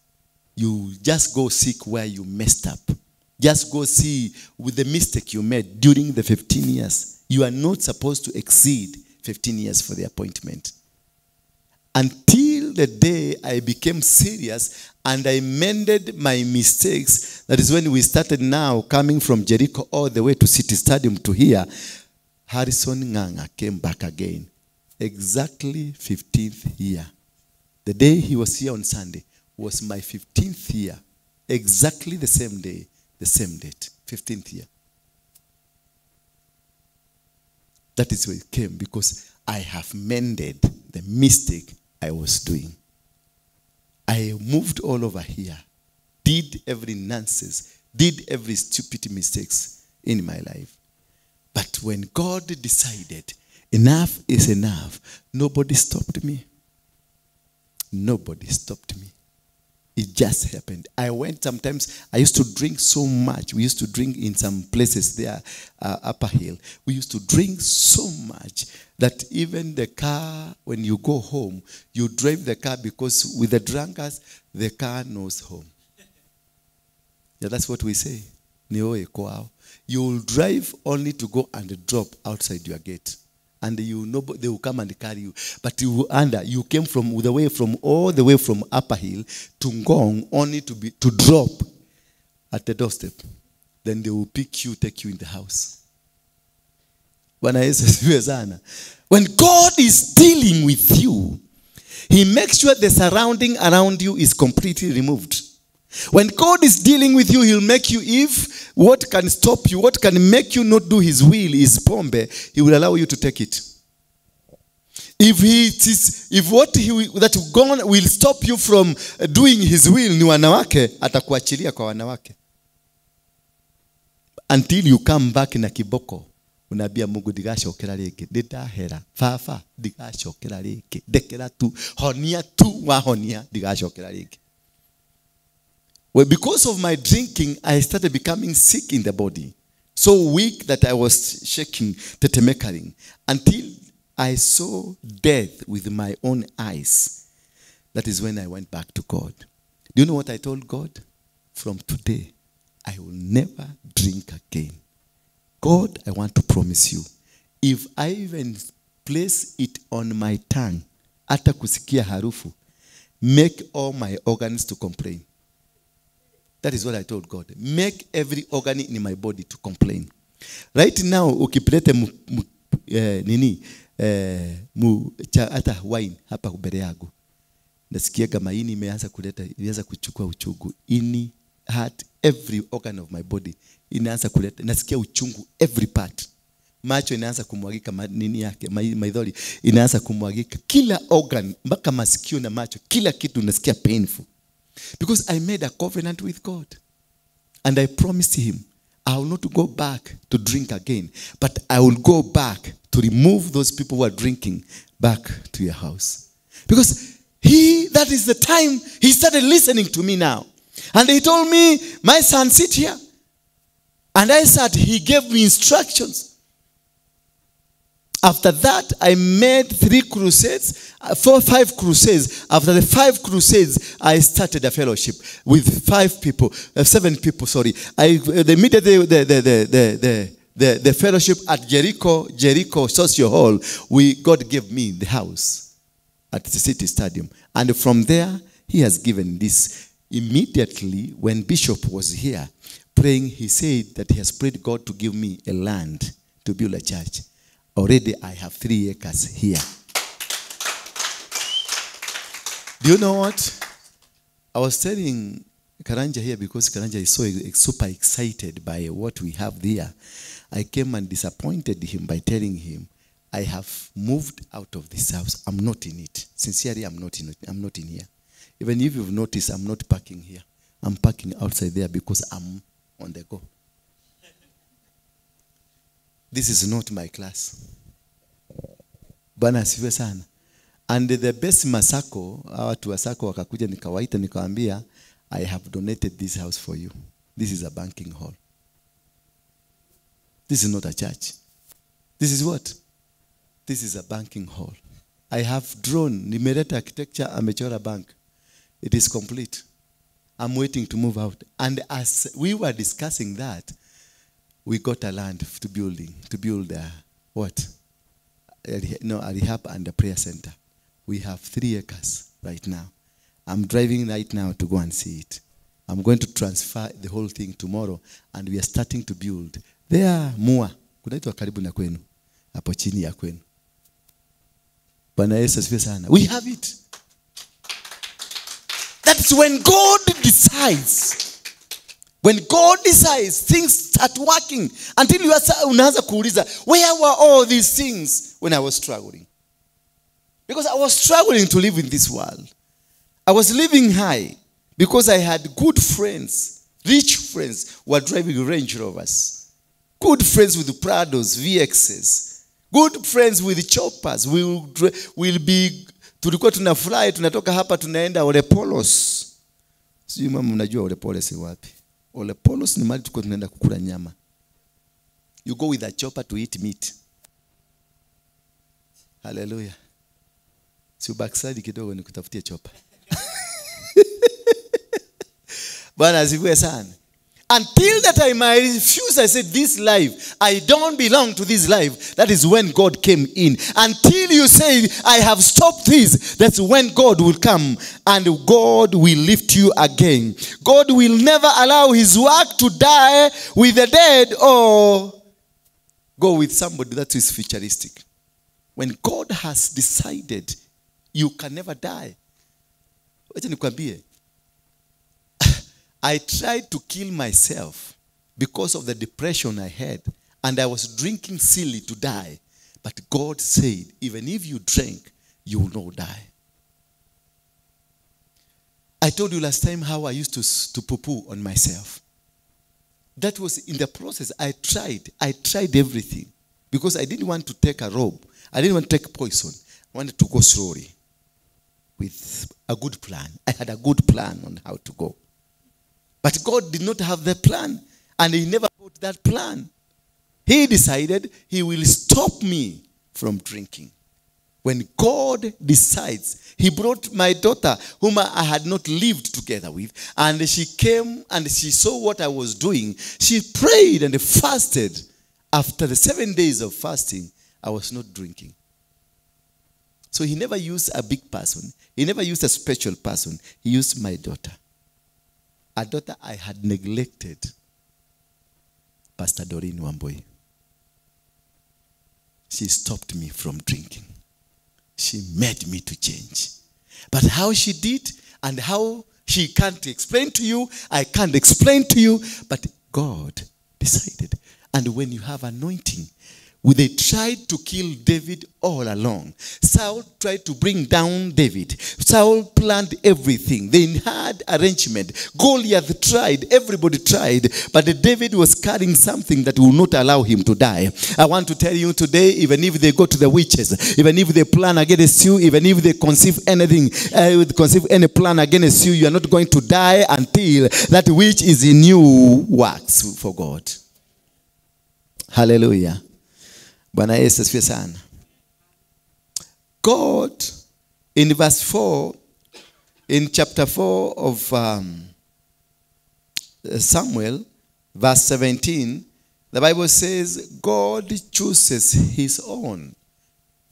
You just go seek where you messed up. Just go see with the mistake you made during the 15 years. You are not supposed to exceed 15 years for the appointment. Until the day I became serious and I mended my mistakes. That is when we started now coming from Jericho all the way to City Stadium to here. Harrison Nganga came back again. Exactly 15th year. The day he was here on Sunday was my 15th year. Exactly the same day, the same date, 15th year. That is where it came, because I have mended the mistake I was doing. I moved all over here, did every nonsense, did every stupid mistakes in my life. But when God decided enough is enough, nobody stopped me. Nobody stopped me. It just happened. I went sometimes, I used to drink so much. We used to drink in some places there, Upper Hill. We used to drink so much that even the car, when you go home, you drive the car, because with the drunkards, the car knows home. Yeah, that's what we say. You will drive only to go and drop outside your gate. and they will come and carry you. But you came from all the way from Upper Hill to Ngong, only to drop at the doorstep. Then they will pick you, take you in the house. When God is dealing with you, He makes sure the surrounding around you is completely removed. When God is dealing with you, He'll make you, if what can stop you, what can make you not do His will is pombe, He will allow you to take it. If God will stop you from doing His will ni wanawake, atakuachilia kwa wanawake. Until you come back na kiboko, unabia Mungu digashokera reke, ndahera fafa digashokera reke, dekera tu honia tu wahonia digashokera reke. Well, because of my drinking, I started becoming sick in the body. So weak that I was shaking, tetemekering, until I saw death with my own eyes. That is when I went back to God. Do you know what I told God? From today, I will never drink again. God, I want to promise you, if I even place it on my tongue, hata kusikia harufu, make all my organs to complain. That is what I told God. Make every organ in my body to complain. Right now, ukipelete hata wine hapa mbele yangu, nasikia kama ini imeanza kuchukua uchungu. Ini, heart, every organ of my body inaanza kuleta, nasikia uchungu every part. Macho inaanza kumwagika nini yake, maidhori inaanza kumwagika, kila organ mpaka masikio na macho, kila kitu nasikia painful. Because I made a covenant with God. And I promised Him, I will not go back to drink again, but I will go back to remove those people who are drinking back to your house. Because that is the time He started listening to me now. And He told me, my son, sit here. And I sat. He gave me instructions. After that, I made 5 crusades. After the 5 crusades, I started a fellowship with 7 people. The fellowship at Jericho Social Hall. God gave me the house at the city stadium. And from there, He has given this. Immediately, when Bishop was here praying, he said that he has prayed God to give me a land to build a church. Already I have 3 acres here. Do you know what? I was telling Karanja here, because Karanja is so super excited by what we have there. I came and disappointed him by telling him, I have moved out of this house. I'm not in it. Sincerely, I'm not in it. I'm not in here. Even if you've noticed, I'm not parking here. I'm parking outside there because I'm on the go. This is not my class. Bwana asifiwe sana. And the best Masako, watu wa Sako wakakuja nikawaita nikawaambia, I have donated this house for you. This is a banking hall. This is not a church. This is what? This is a banking hall. I have drawn, nimeleta architecture, amechora bank. It is complete. I'm waiting to move out. And as we were discussing that, we got a land to build what? A rehab and a prayer center. We have 3 acres right now. I'm driving right now to go and see it. I'm going to transfer the whole thing tomorrow, and we are starting to build. There, Mua. Kunaitwa karibu na kwenu. Hapo chini ya kwenu. Bwana Yesu asifiwe sana. We have it. That's when God decides. When God decides, things start working. Until you unaanza kuuliza, where were all these things when I was struggling? Because I was struggling to live in this world. I was living high because I had good friends, rich friends who were driving Range Rovers. Good friends with Prados, VXs. Good friends with choppers. We'll be, tulikuwa tunafly, tunatoka hapa tunaenda Olepolos. Sijui mama mnajua Olepolos ni wapi? Olepolos ni mahali tulikuwa tunaenda kukula nyama. You go with a chopper to eat meat. Hallelujah. Si backside kidogo ni kutafutia chopper. Bwana asifiwe sana. Until that time I refused. I said, this life, I don't belong to this life. That is when God came in. Until you say, I have stopped this, that's when God will come and God will lift you again. God will never allow his work to die with the dead or go with somebody that is futuristic. When God has decided, you can never die. I tried to kill myself because of the depression I had, and I was drinking silly to die. But God said, even if you drink, you will not die. I told you last time how I used to poo-poo on myself. That was in the process. I tried everything because I didn't want to take a robe. I didn't want to take poison. I wanted to go slowly with a good plan. I had a good plan on how to go. But God did not have the plan, and he never put that plan. He decided he will stop me from drinking. When God decides, he brought my daughter, whom I had not lived together with, and she came and she saw what I was doing. She prayed and fasted. After the 7 days of fasting, I was not drinking. So he never used a big person. He never used a special person. He used my daughter. A daughter I had neglected, Pastor Doreen Wamboi. She stopped me from drinking. She made me to change. But how she did and how she can't explain to you, I can't explain to you, but God decided. And when you have anointing, they tried to kill David all along. Saul tried to bring down David. Saul planned everything. They had arrangement. Goliath tried. Everybody tried. But David was carrying something that will not allow him to die. I want to tell you today, even if they go to the witches, even if they plan against you, even if they conceive anything, conceive any plan against you, you are not going to die until that which is in you works for God. Hallelujah. Bwana Yesu asifiwe sana. God, in verse 4, in chapter 4 of Samuel, verse 17, the Bible says, God chooses his own.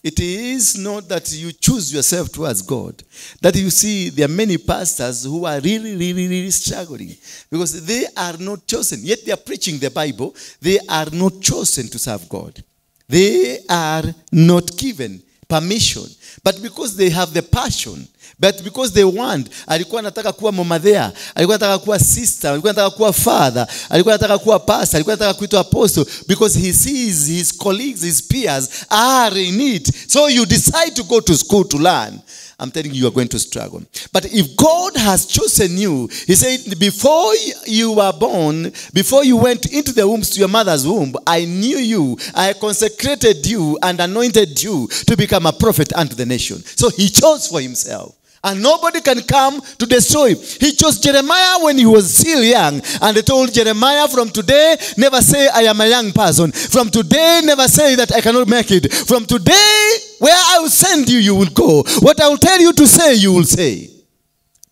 It is not that you choose yourself towards God. That you see, there are many pastors who are really struggling because they are not chosen. Yet they are preaching the Bible. They are not chosen to serve God. They are not given permission. But because they have the passion, but because they want, alikuwa anataka kuwa mama there, alikuwa anataka kuwa sister, alikuwa anataka kuwa father, alikuwa anataka kuwa pastor, alikuwa anataka kuitwa apostle, because he sees his colleagues, his peers are in it. So you decide to go to school to learn. I'm telling you, you are going to struggle. But if God has chosen you, he said, before you were born, before you went into the womb, to your mother's womb, I knew you, I consecrated you and anointed you to become a prophet unto the nation. So he chose for himself. And nobody can come to destroy him. He chose Jeremiah when he was still young. And they told Jeremiah, from today, never say I am a young person. From today, never say that I cannot make it. From today, where I will send you, you will go. What I will tell you to say, you will say.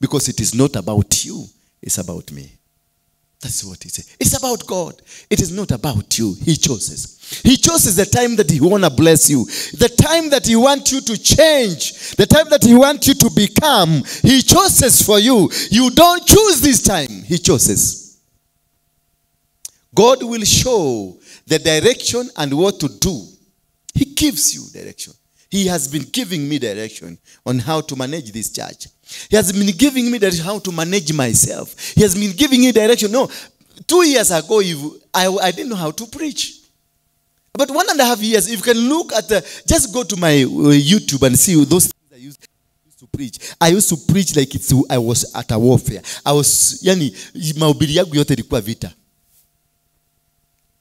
Because it is not about you. It's about me. That's what he said. It's about God. It is not about you. He chooses. He chooses the time that he want to bless you. The time that he wants you to change. The time that he wants you to become. He chooses for you. You don't choose this time. He chooses. God will show the direction and what to do. He gives you direction. He has been giving me direction on how to manage this church. He has been giving me direction how to manage myself. He has been giving me direction. No, 2 years ago, I didn't know how to preach. But 1.5 years, if you can look at just go to my YouTube and see those things I used to preach. I used to preach like I was at a warfare. Mahubiri yangu yote ilikuwa vita.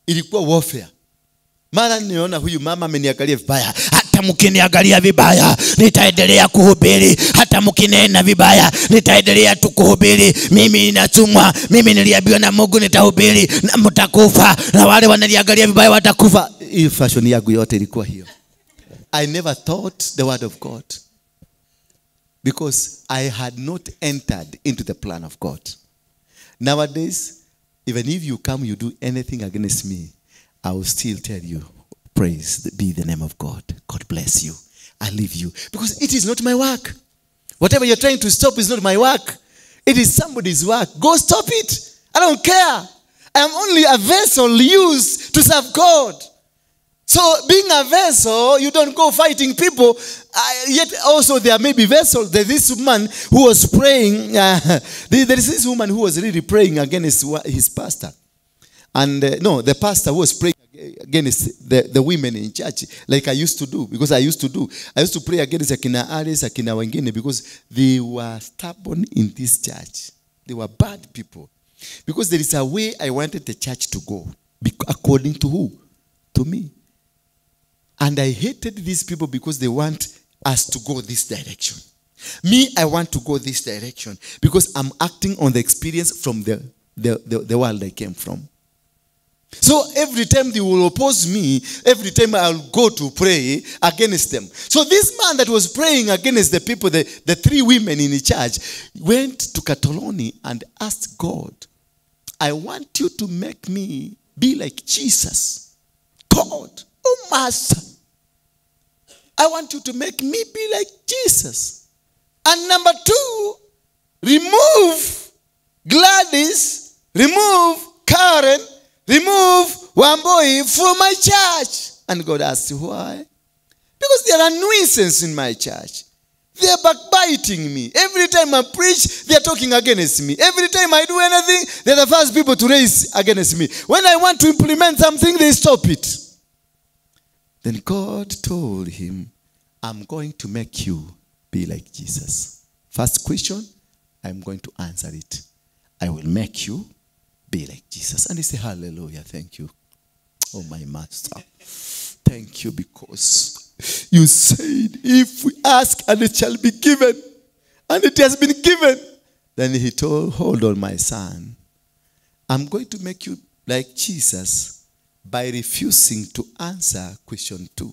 Ilikuwa warfare. Mara niona huyu mama ameniangalia vibaya. Hata mkiniangalia vibaya, nitaendelea kuhubiri. Hata mkinena vibaya, nitaendelea tu kuhubiri. Mimi ninatumwa, mimi niliambiwa na Mungu nitahubiri na mtakufa. Na wale wananiangalia vibaya watakufa. Hii fashion yangu yote ilikuwa hiyo. I never taught the word of God. Because I had not entered into the plan of God. Nowadays, Even if you come, you do anything against me, I will still tell you, praise be the name of God. God bless you. I leave you. Because it is not my work. Whatever you're trying to stop is not my work. It is somebody's work. Go stop it. I don't care. I am only a vessel used to serve God. So being a vessel, you don't go fighting people. Yet also there may be vessels. There's this woman who was praying. There is this woman who was really praying against his pastor. And the pastor was praying against the women in church, like I used to do. Because I used to pray against Akina Aris, Akina Wengine, because they were stubborn in this church. They were bad people. Because there is a way I wanted the church to go. According to who? To me. And I hated these people because they want us to go this direction. Me, I want to go this direction because I'm acting on the experience from the world I came from. So every time they will oppose me, every time I'll go to pray against them. So this man that was praying against the people, the three women in the church, went to Catoloni and asked God, I want you to make me be like Jesus. God, oh Master, I want you to make me be like Jesus. And number two, remove Gladys, remove Karen, remove Wamboi from my church. And God asked, why? Because they are a nuisance in my church. They are backbiting me. Every time I preach, they are talking against me. Every time I do anything, they are the first people to raise against me. When I want to implement something, they stop it. Then God told him, I'm going to make you be like Jesus. First question, I'm going to answer it. I will make you be like Jesus. And he said, hallelujah, thank you. Oh, my master. Thank you because you said, if we ask and it shall be given, and it has been given. Then he told, hold on, my son. I'm going to make you like Jesus by refusing to answer question 2.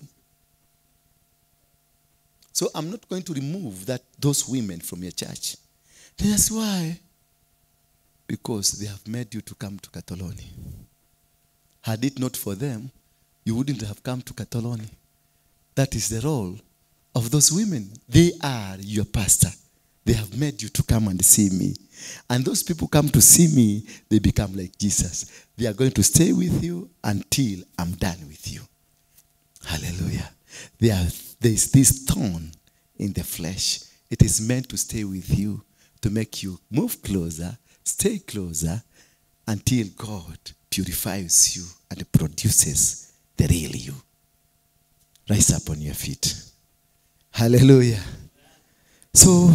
So I'm not going to remove those women from your church. Then that's why. Because they have made you to come to Catoloni. Had it not for them, you wouldn't have come to Catoloni. That is the role of those women. They are your pastor. They have made you to come and see me. And those people come to see me, they become like Jesus. They are going to stay with you until I'm done with you. Hallelujah. There is this thorn in the flesh. It is meant to stay with you, to make you move closer, stay closer, until God purifies you and produces the real you. Rise up on your feet. Hallelujah. So,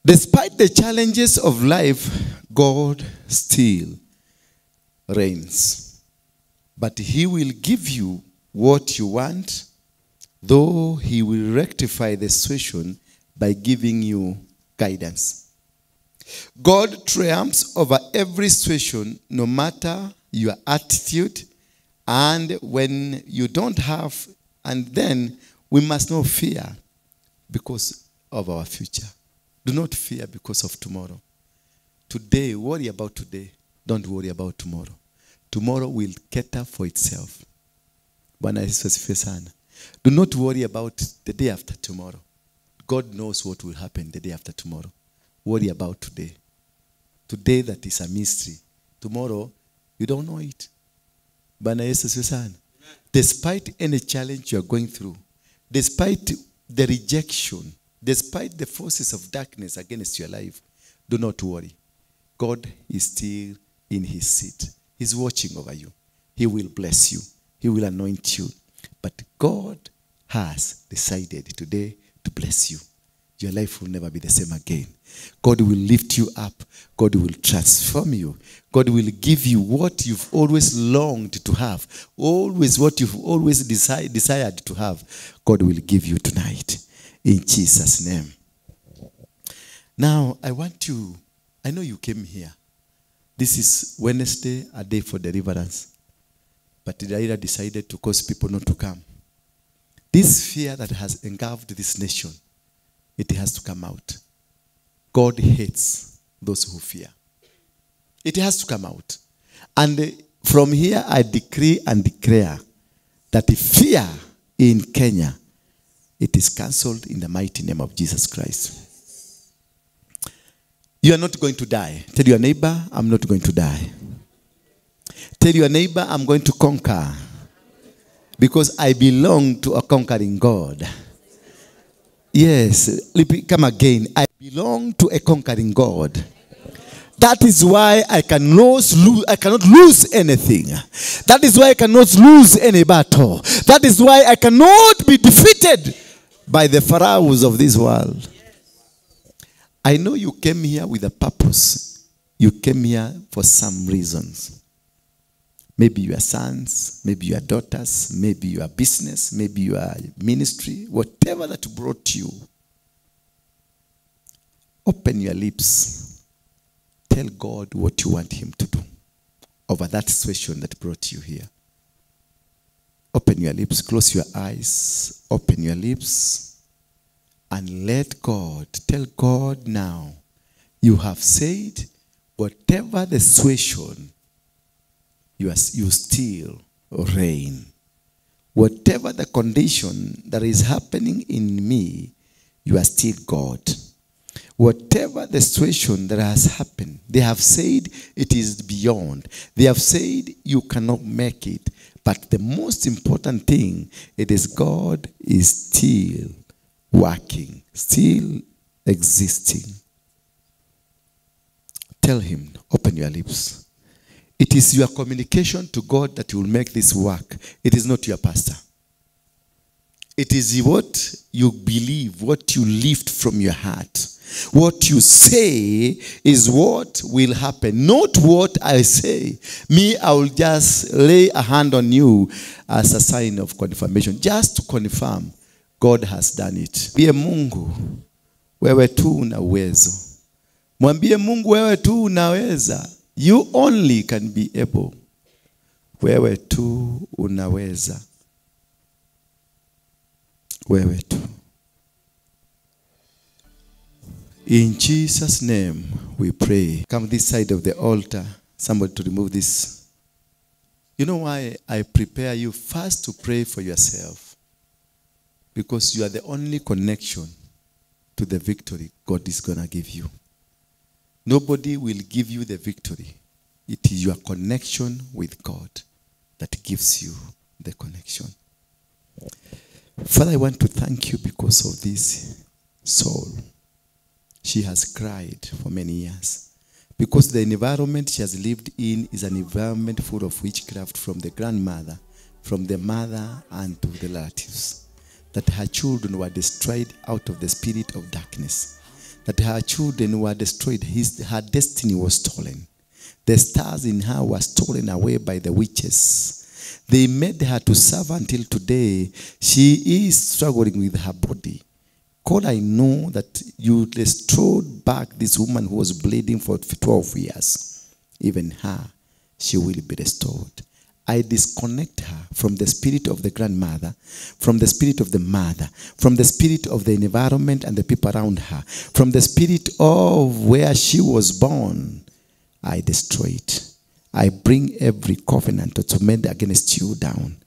despite the challenges of life, God still reigns. But he will give you what you want, though he will rectify the situation by giving you guidance. God triumphs over every situation, no matter your attitude, and when you don't have, and then we must not fear because of our future. Do not fear because of tomorrow. Today, worry about today. Don't worry about tomorrow. Tomorrow will cater for itself. Do not worry about the day after tomorrow. God knows what will happen the day after tomorrow. Worry about today. Today that is a mystery. Tomorrow, you don't know it. Despite any challenge you are going through, despite the rejection, despite the forces of darkness against your life, do not worry. God is still in his seat. He's watching over you. He will bless you. He will anoint you. But God has decided today to bless you. Your life will never be the same again. God will lift you up. God will transform you. God will give you what you've always longed to have. Always what you've always desired to have. God will give you tonight. In Jesus' name. Now, I know you came here. This is Wednesday, a day for deliverance. But Delilah decided to cause people not to come. This fear that has engulfed this nation, it has to come out. God hates those who fear. It has to come out. And from here I decree and declare that the fear in Kenya, it is cancelled in the mighty name of Jesus Christ. You are not going to die. Tell your neighbor, I'm not going to die. Tell your neighbor, I'm going to conquer. Because I belong to a conquering God. Yes, come again. I belong to a conquering God. That is why I cannot lose anything. That is why I cannot lose any battle. That is why I cannot be defeated by the pharaohs of this world. I know you came here with a purpose. You came here for some reasons. Maybe your sons, maybe your daughters, maybe your business, maybe your ministry, whatever that brought you. Open your lips. Tell God what you want him to do over that situation that brought you here. Open your lips, close your eyes, open your lips, and let God, tell God now, you have said, whatever the situation, you still reign. Whatever the condition that is happening in me, you are still God. Whatever the situation that has happened, they have said it is beyond. They have said you cannot make it. But the most important thing, it is God is still working, still existing. Tell him, open your lips. It is your communication to God that will make this work. It is not your pastor. It is what you believe, what you lift from your heart. What you say is what will happen, not what I say. Me, I will just lay a hand on you as a sign of confirmation, just to confirm God has done it. Mwambie Mungu, wewe tu una uwezo. Mwambie Mungu, wewe tu unaweza. You only can be able. Wewe tu unaweza. Wewe tu. In Jesus' name we pray. Come this side of the altar. Somebody to remove this. You know why I prepare you first to pray for yourself? Because you are the only connection to the victory God is going to give you. Nobody will give you the victory. It is your connection with God that gives you the connection. Father, I want to thank you because of this soul. She has cried for many years. Because the environment she has lived in is an environment full of witchcraft from the grandmother, from the mother, and to the relatives. That her children were destroyed out of the spirit of darkness. That her children were destroyed. Her destiny was stolen. The stars in her were stolen away by the witches. They made her to serve until today. She is struggling with her body. God, I know that you restored back this woman who was bleeding for 12 years. Even her, she will be restored. I disconnect her from the spirit of the grandmother, from the spirit of the mother, from the spirit of the environment and the people around her, from the spirit of where she was born. I destroy it. I bring every covenant that's made against you down.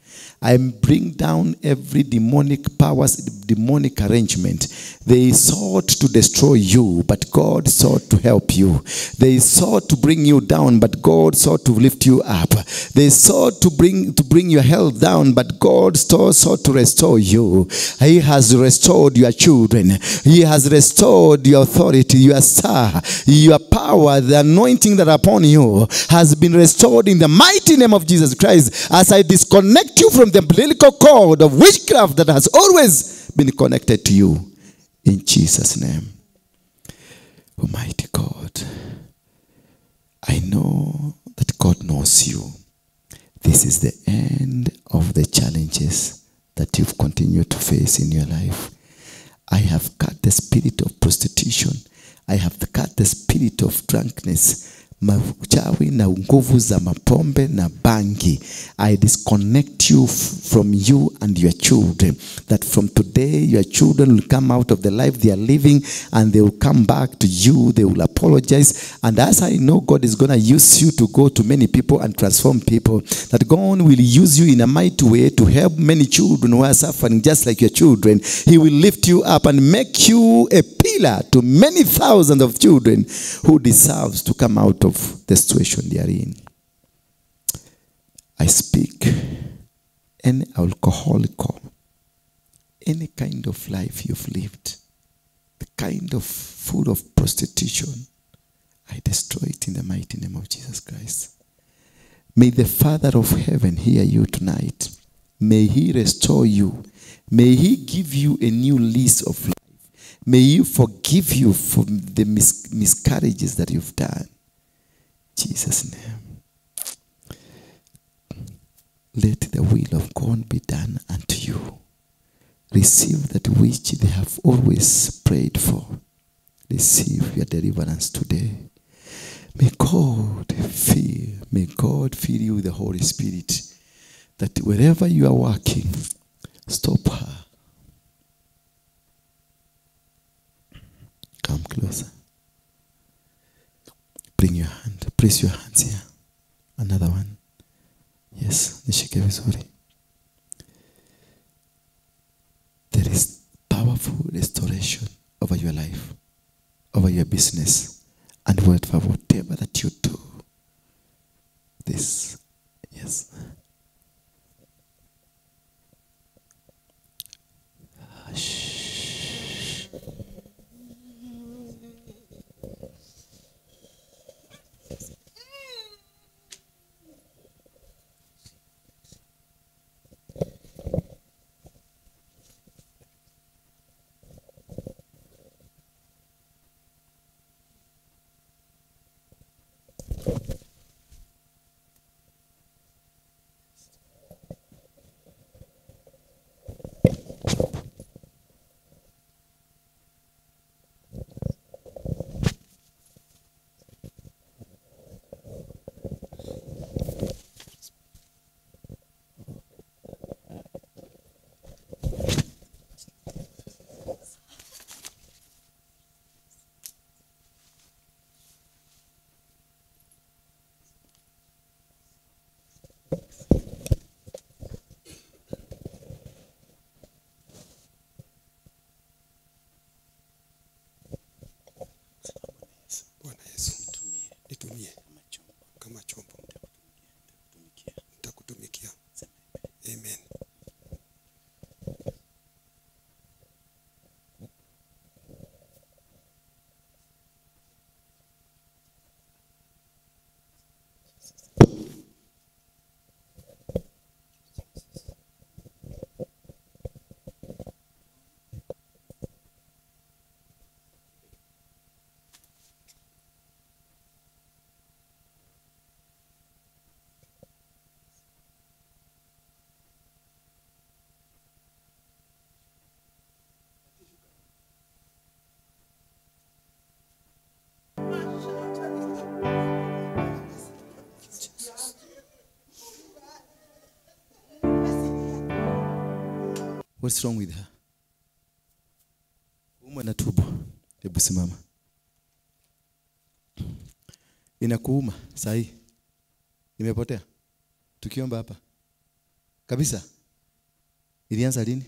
I bring down every demonic powers, demonic arrangement. They sought to destroy you, but God sought to help you. They sought to bring you down, but God sought to lift you up. They sought to bring your health down, but God sought to restore you. He has restored your children. He has restored your authority, your star, your power. The anointing that upon you has been restored in the mighty name of Jesus Christ. As I disconnect you from the umbilical cord of witchcraft that has always been connected to you. In Jesus' name. Almighty God, I know that God knows you. This is the end of the challenges that you've continued to face in your life. I have cut the spirit of prostitution. I have cut the spirit of drunkenness. machawi na nguvu za mapombe na bangi. I disconnect you from you and your children. That from today your children will come out of the life they are living and they will come back to you. They will apologize. And as I know God is going to use you to go to many people and transform people, that God will use you in a mighty way to help many children who are suffering just like your children. He will lift you up and make you a pillar to many thousands of children who deserves to come out of the situation they are in. I speak any alcoholic, any kind of life you've lived, the kind of food of prostitution, I destroy it in the mighty name of Jesus Christ. May the Father of heaven hear you tonight. May he restore you. May he give you a new lease of life. May he forgive you for the miscarriages that you've done. In Jesus' name. Let the will of God be done unto you. Receive that which they have always prayed for. Receive your deliverance today. May God fill you with the Holy Spirit, that wherever you are working, stop her. Come closer. Bring your hand. Place your hands here. Another one. Yes, nishike vizuri. There is powerful restoration over your life, over your business, and whatever that you do. This, yes. Shh. What's wrong with her? Kuuma na tumbo. Hebu simama. Inakuuma sahi. Imepotea. Tukiomba hapa. Kabisa. Ilianza lini?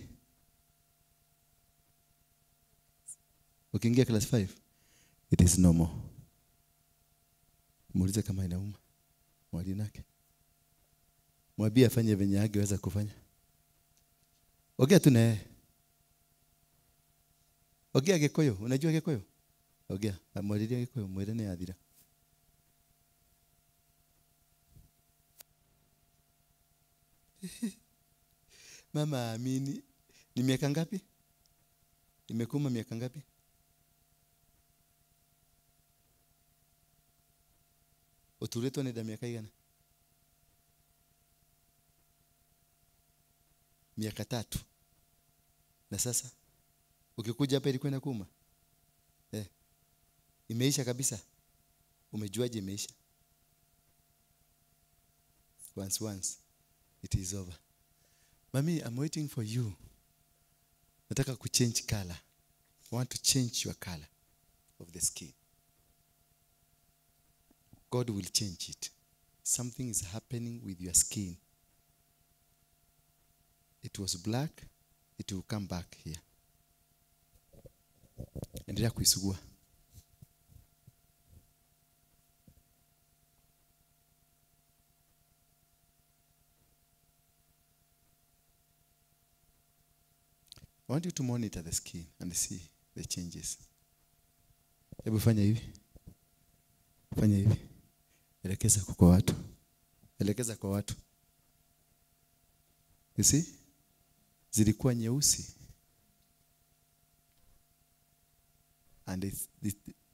Ukiingia class 5. It is normal. Muulize kama inauma. Mwalinake. Mwambie afanye venye angeweza kufanya. Ongea tu na yeye. Ongea Gikuyu, unajua Gikuyu? Ongea, mwalilia Gikuyu, mwelene adhira. Mama amini, ni miaka ngapi? Imekuuma miaka ngapi? Utuletwa ni miaka gani? Miaka 3. Na sasa ukikuja hapa ilikuwa inakuuma? Imeisha kabisa. Umejuaje imeisha? Once. It is over. Mommy, I'm waiting for you. Nataka kuchange color. I want to change your color of the skin. God will change it. Something is happening with your skin. It was black. It will come back here. Endelea kuisugua. I want you to monitor the skin and see the changes. Hebu fanya hivi. Fanya hivi. Elekeza kwa watu. Elekeza kwa watu. You see? Zilikuwa nyeusi. And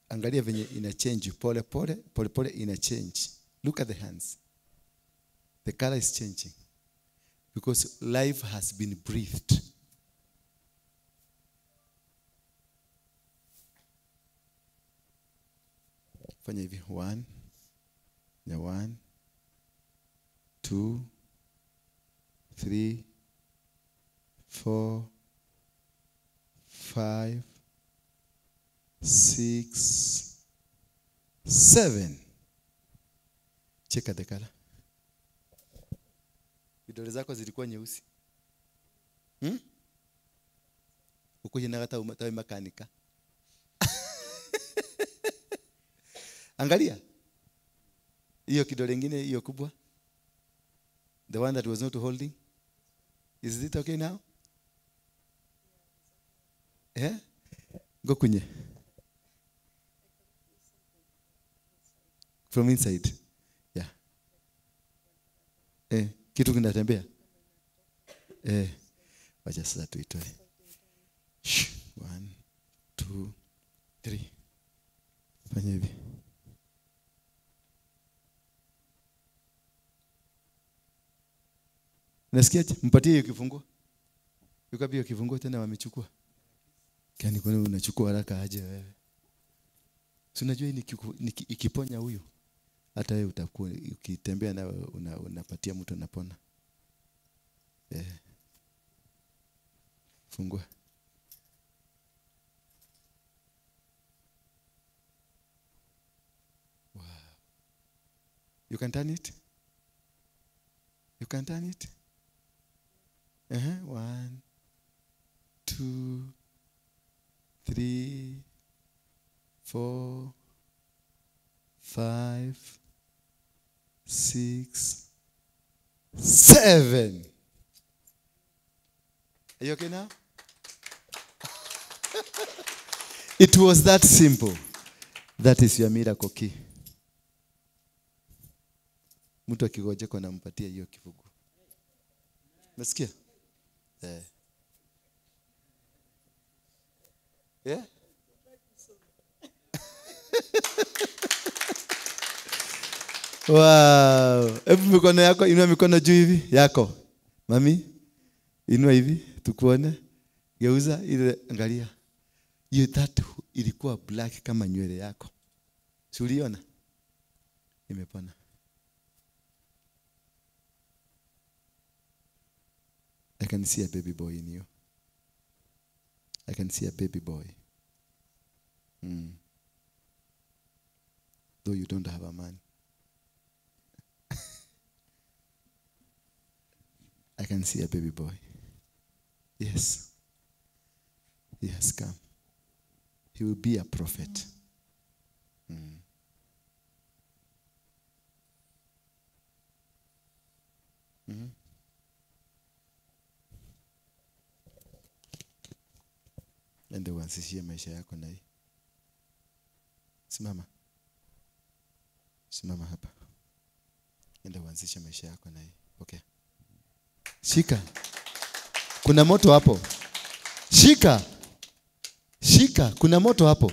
angalia venye ina change pole pole ina change. Look at the hands. The color is changing because life has been breathed. Fanya hivi. 1, 2, 3, 4, 5, 6, 7. Check the color. Vidole zako zilikuwa nyeusi. Ukuje na hata umatawi makanika. Angalia. Hiyo kidole kingine hiyo kubwa. The one that was not holding. Is it okay now? Yeah? Go kunye. From inside. Yeah. Kitu kinatembea. Wacha sasa tuitoe. 1, 2, 3. Fanya hivi. Nasikiaje? Mpatie hiyo kifunguo. Yuko hiyo kifunguo tena wamechukua. Kwani kwa nini unachukua haraka aje wewe? Si unajua ikiponya huyu hata wewe utakuwa ukitembea na unapatia mtu anapona. Fungua. Wow. You can turn it? You can turn it? 1, 2, 3, 4, 5, 6, 7. Are you okay now? It was that simple. That is your miracle key. Mtu akigoje kwa nampatia hiyo kifungu. Nasikia? Yeah? Wow. Hebu mikono yako, inua mikono juu hivi yako. Mami, inua hivi tukuone. Geuza ile, angalia. Hiyo tattoo ilikuwa black kama nywele yako. Si uliona? Imepona. I can see a baby boy in you. I can see a baby boy. Though you don't have a man. I can see a baby boy. Yes. He has come. He will be a prophet. Ende uanzishie maisha yako na hii. Simama. Simama hapa. Ende uanzishe maisha yako na hii. Okay. Shika. Kuna moto hapo. Shika. Shika. Kuna moto hapo.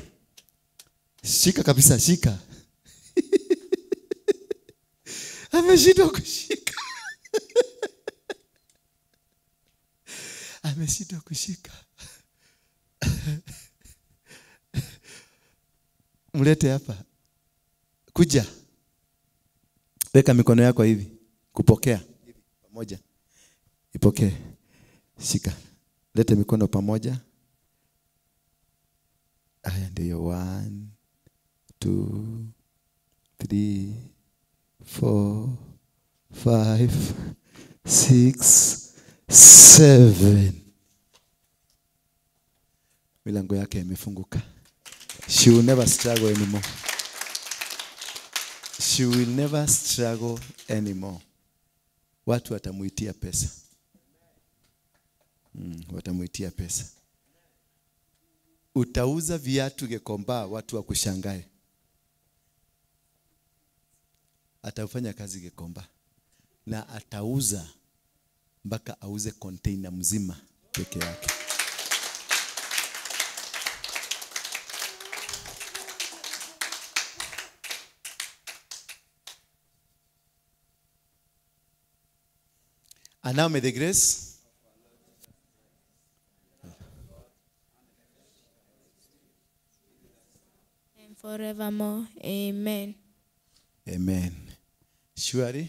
Shika kabisa, shika. Ameshindwa kushika. Ameshindwa kushika. Mlete hapa. Kuja. Weka mikono yako hivi. Kupokea. Pamoja. Ipokee. Shika. Lete mikono pamoja. Haya ndio 1, 2, 3, 4, 5, 6, 7. Milango yake imefunguka. She will never struggle anymore. She will never struggle anymore. Watu watamuitia pesa. Watamuitia pesa. Utauza viatu Gikomba, watu wakushangae. Atafanya kazi Gikomba na atauza mpaka auze container mzima peke yake. And now may the grace and forevermore. Amen. Amen. Surely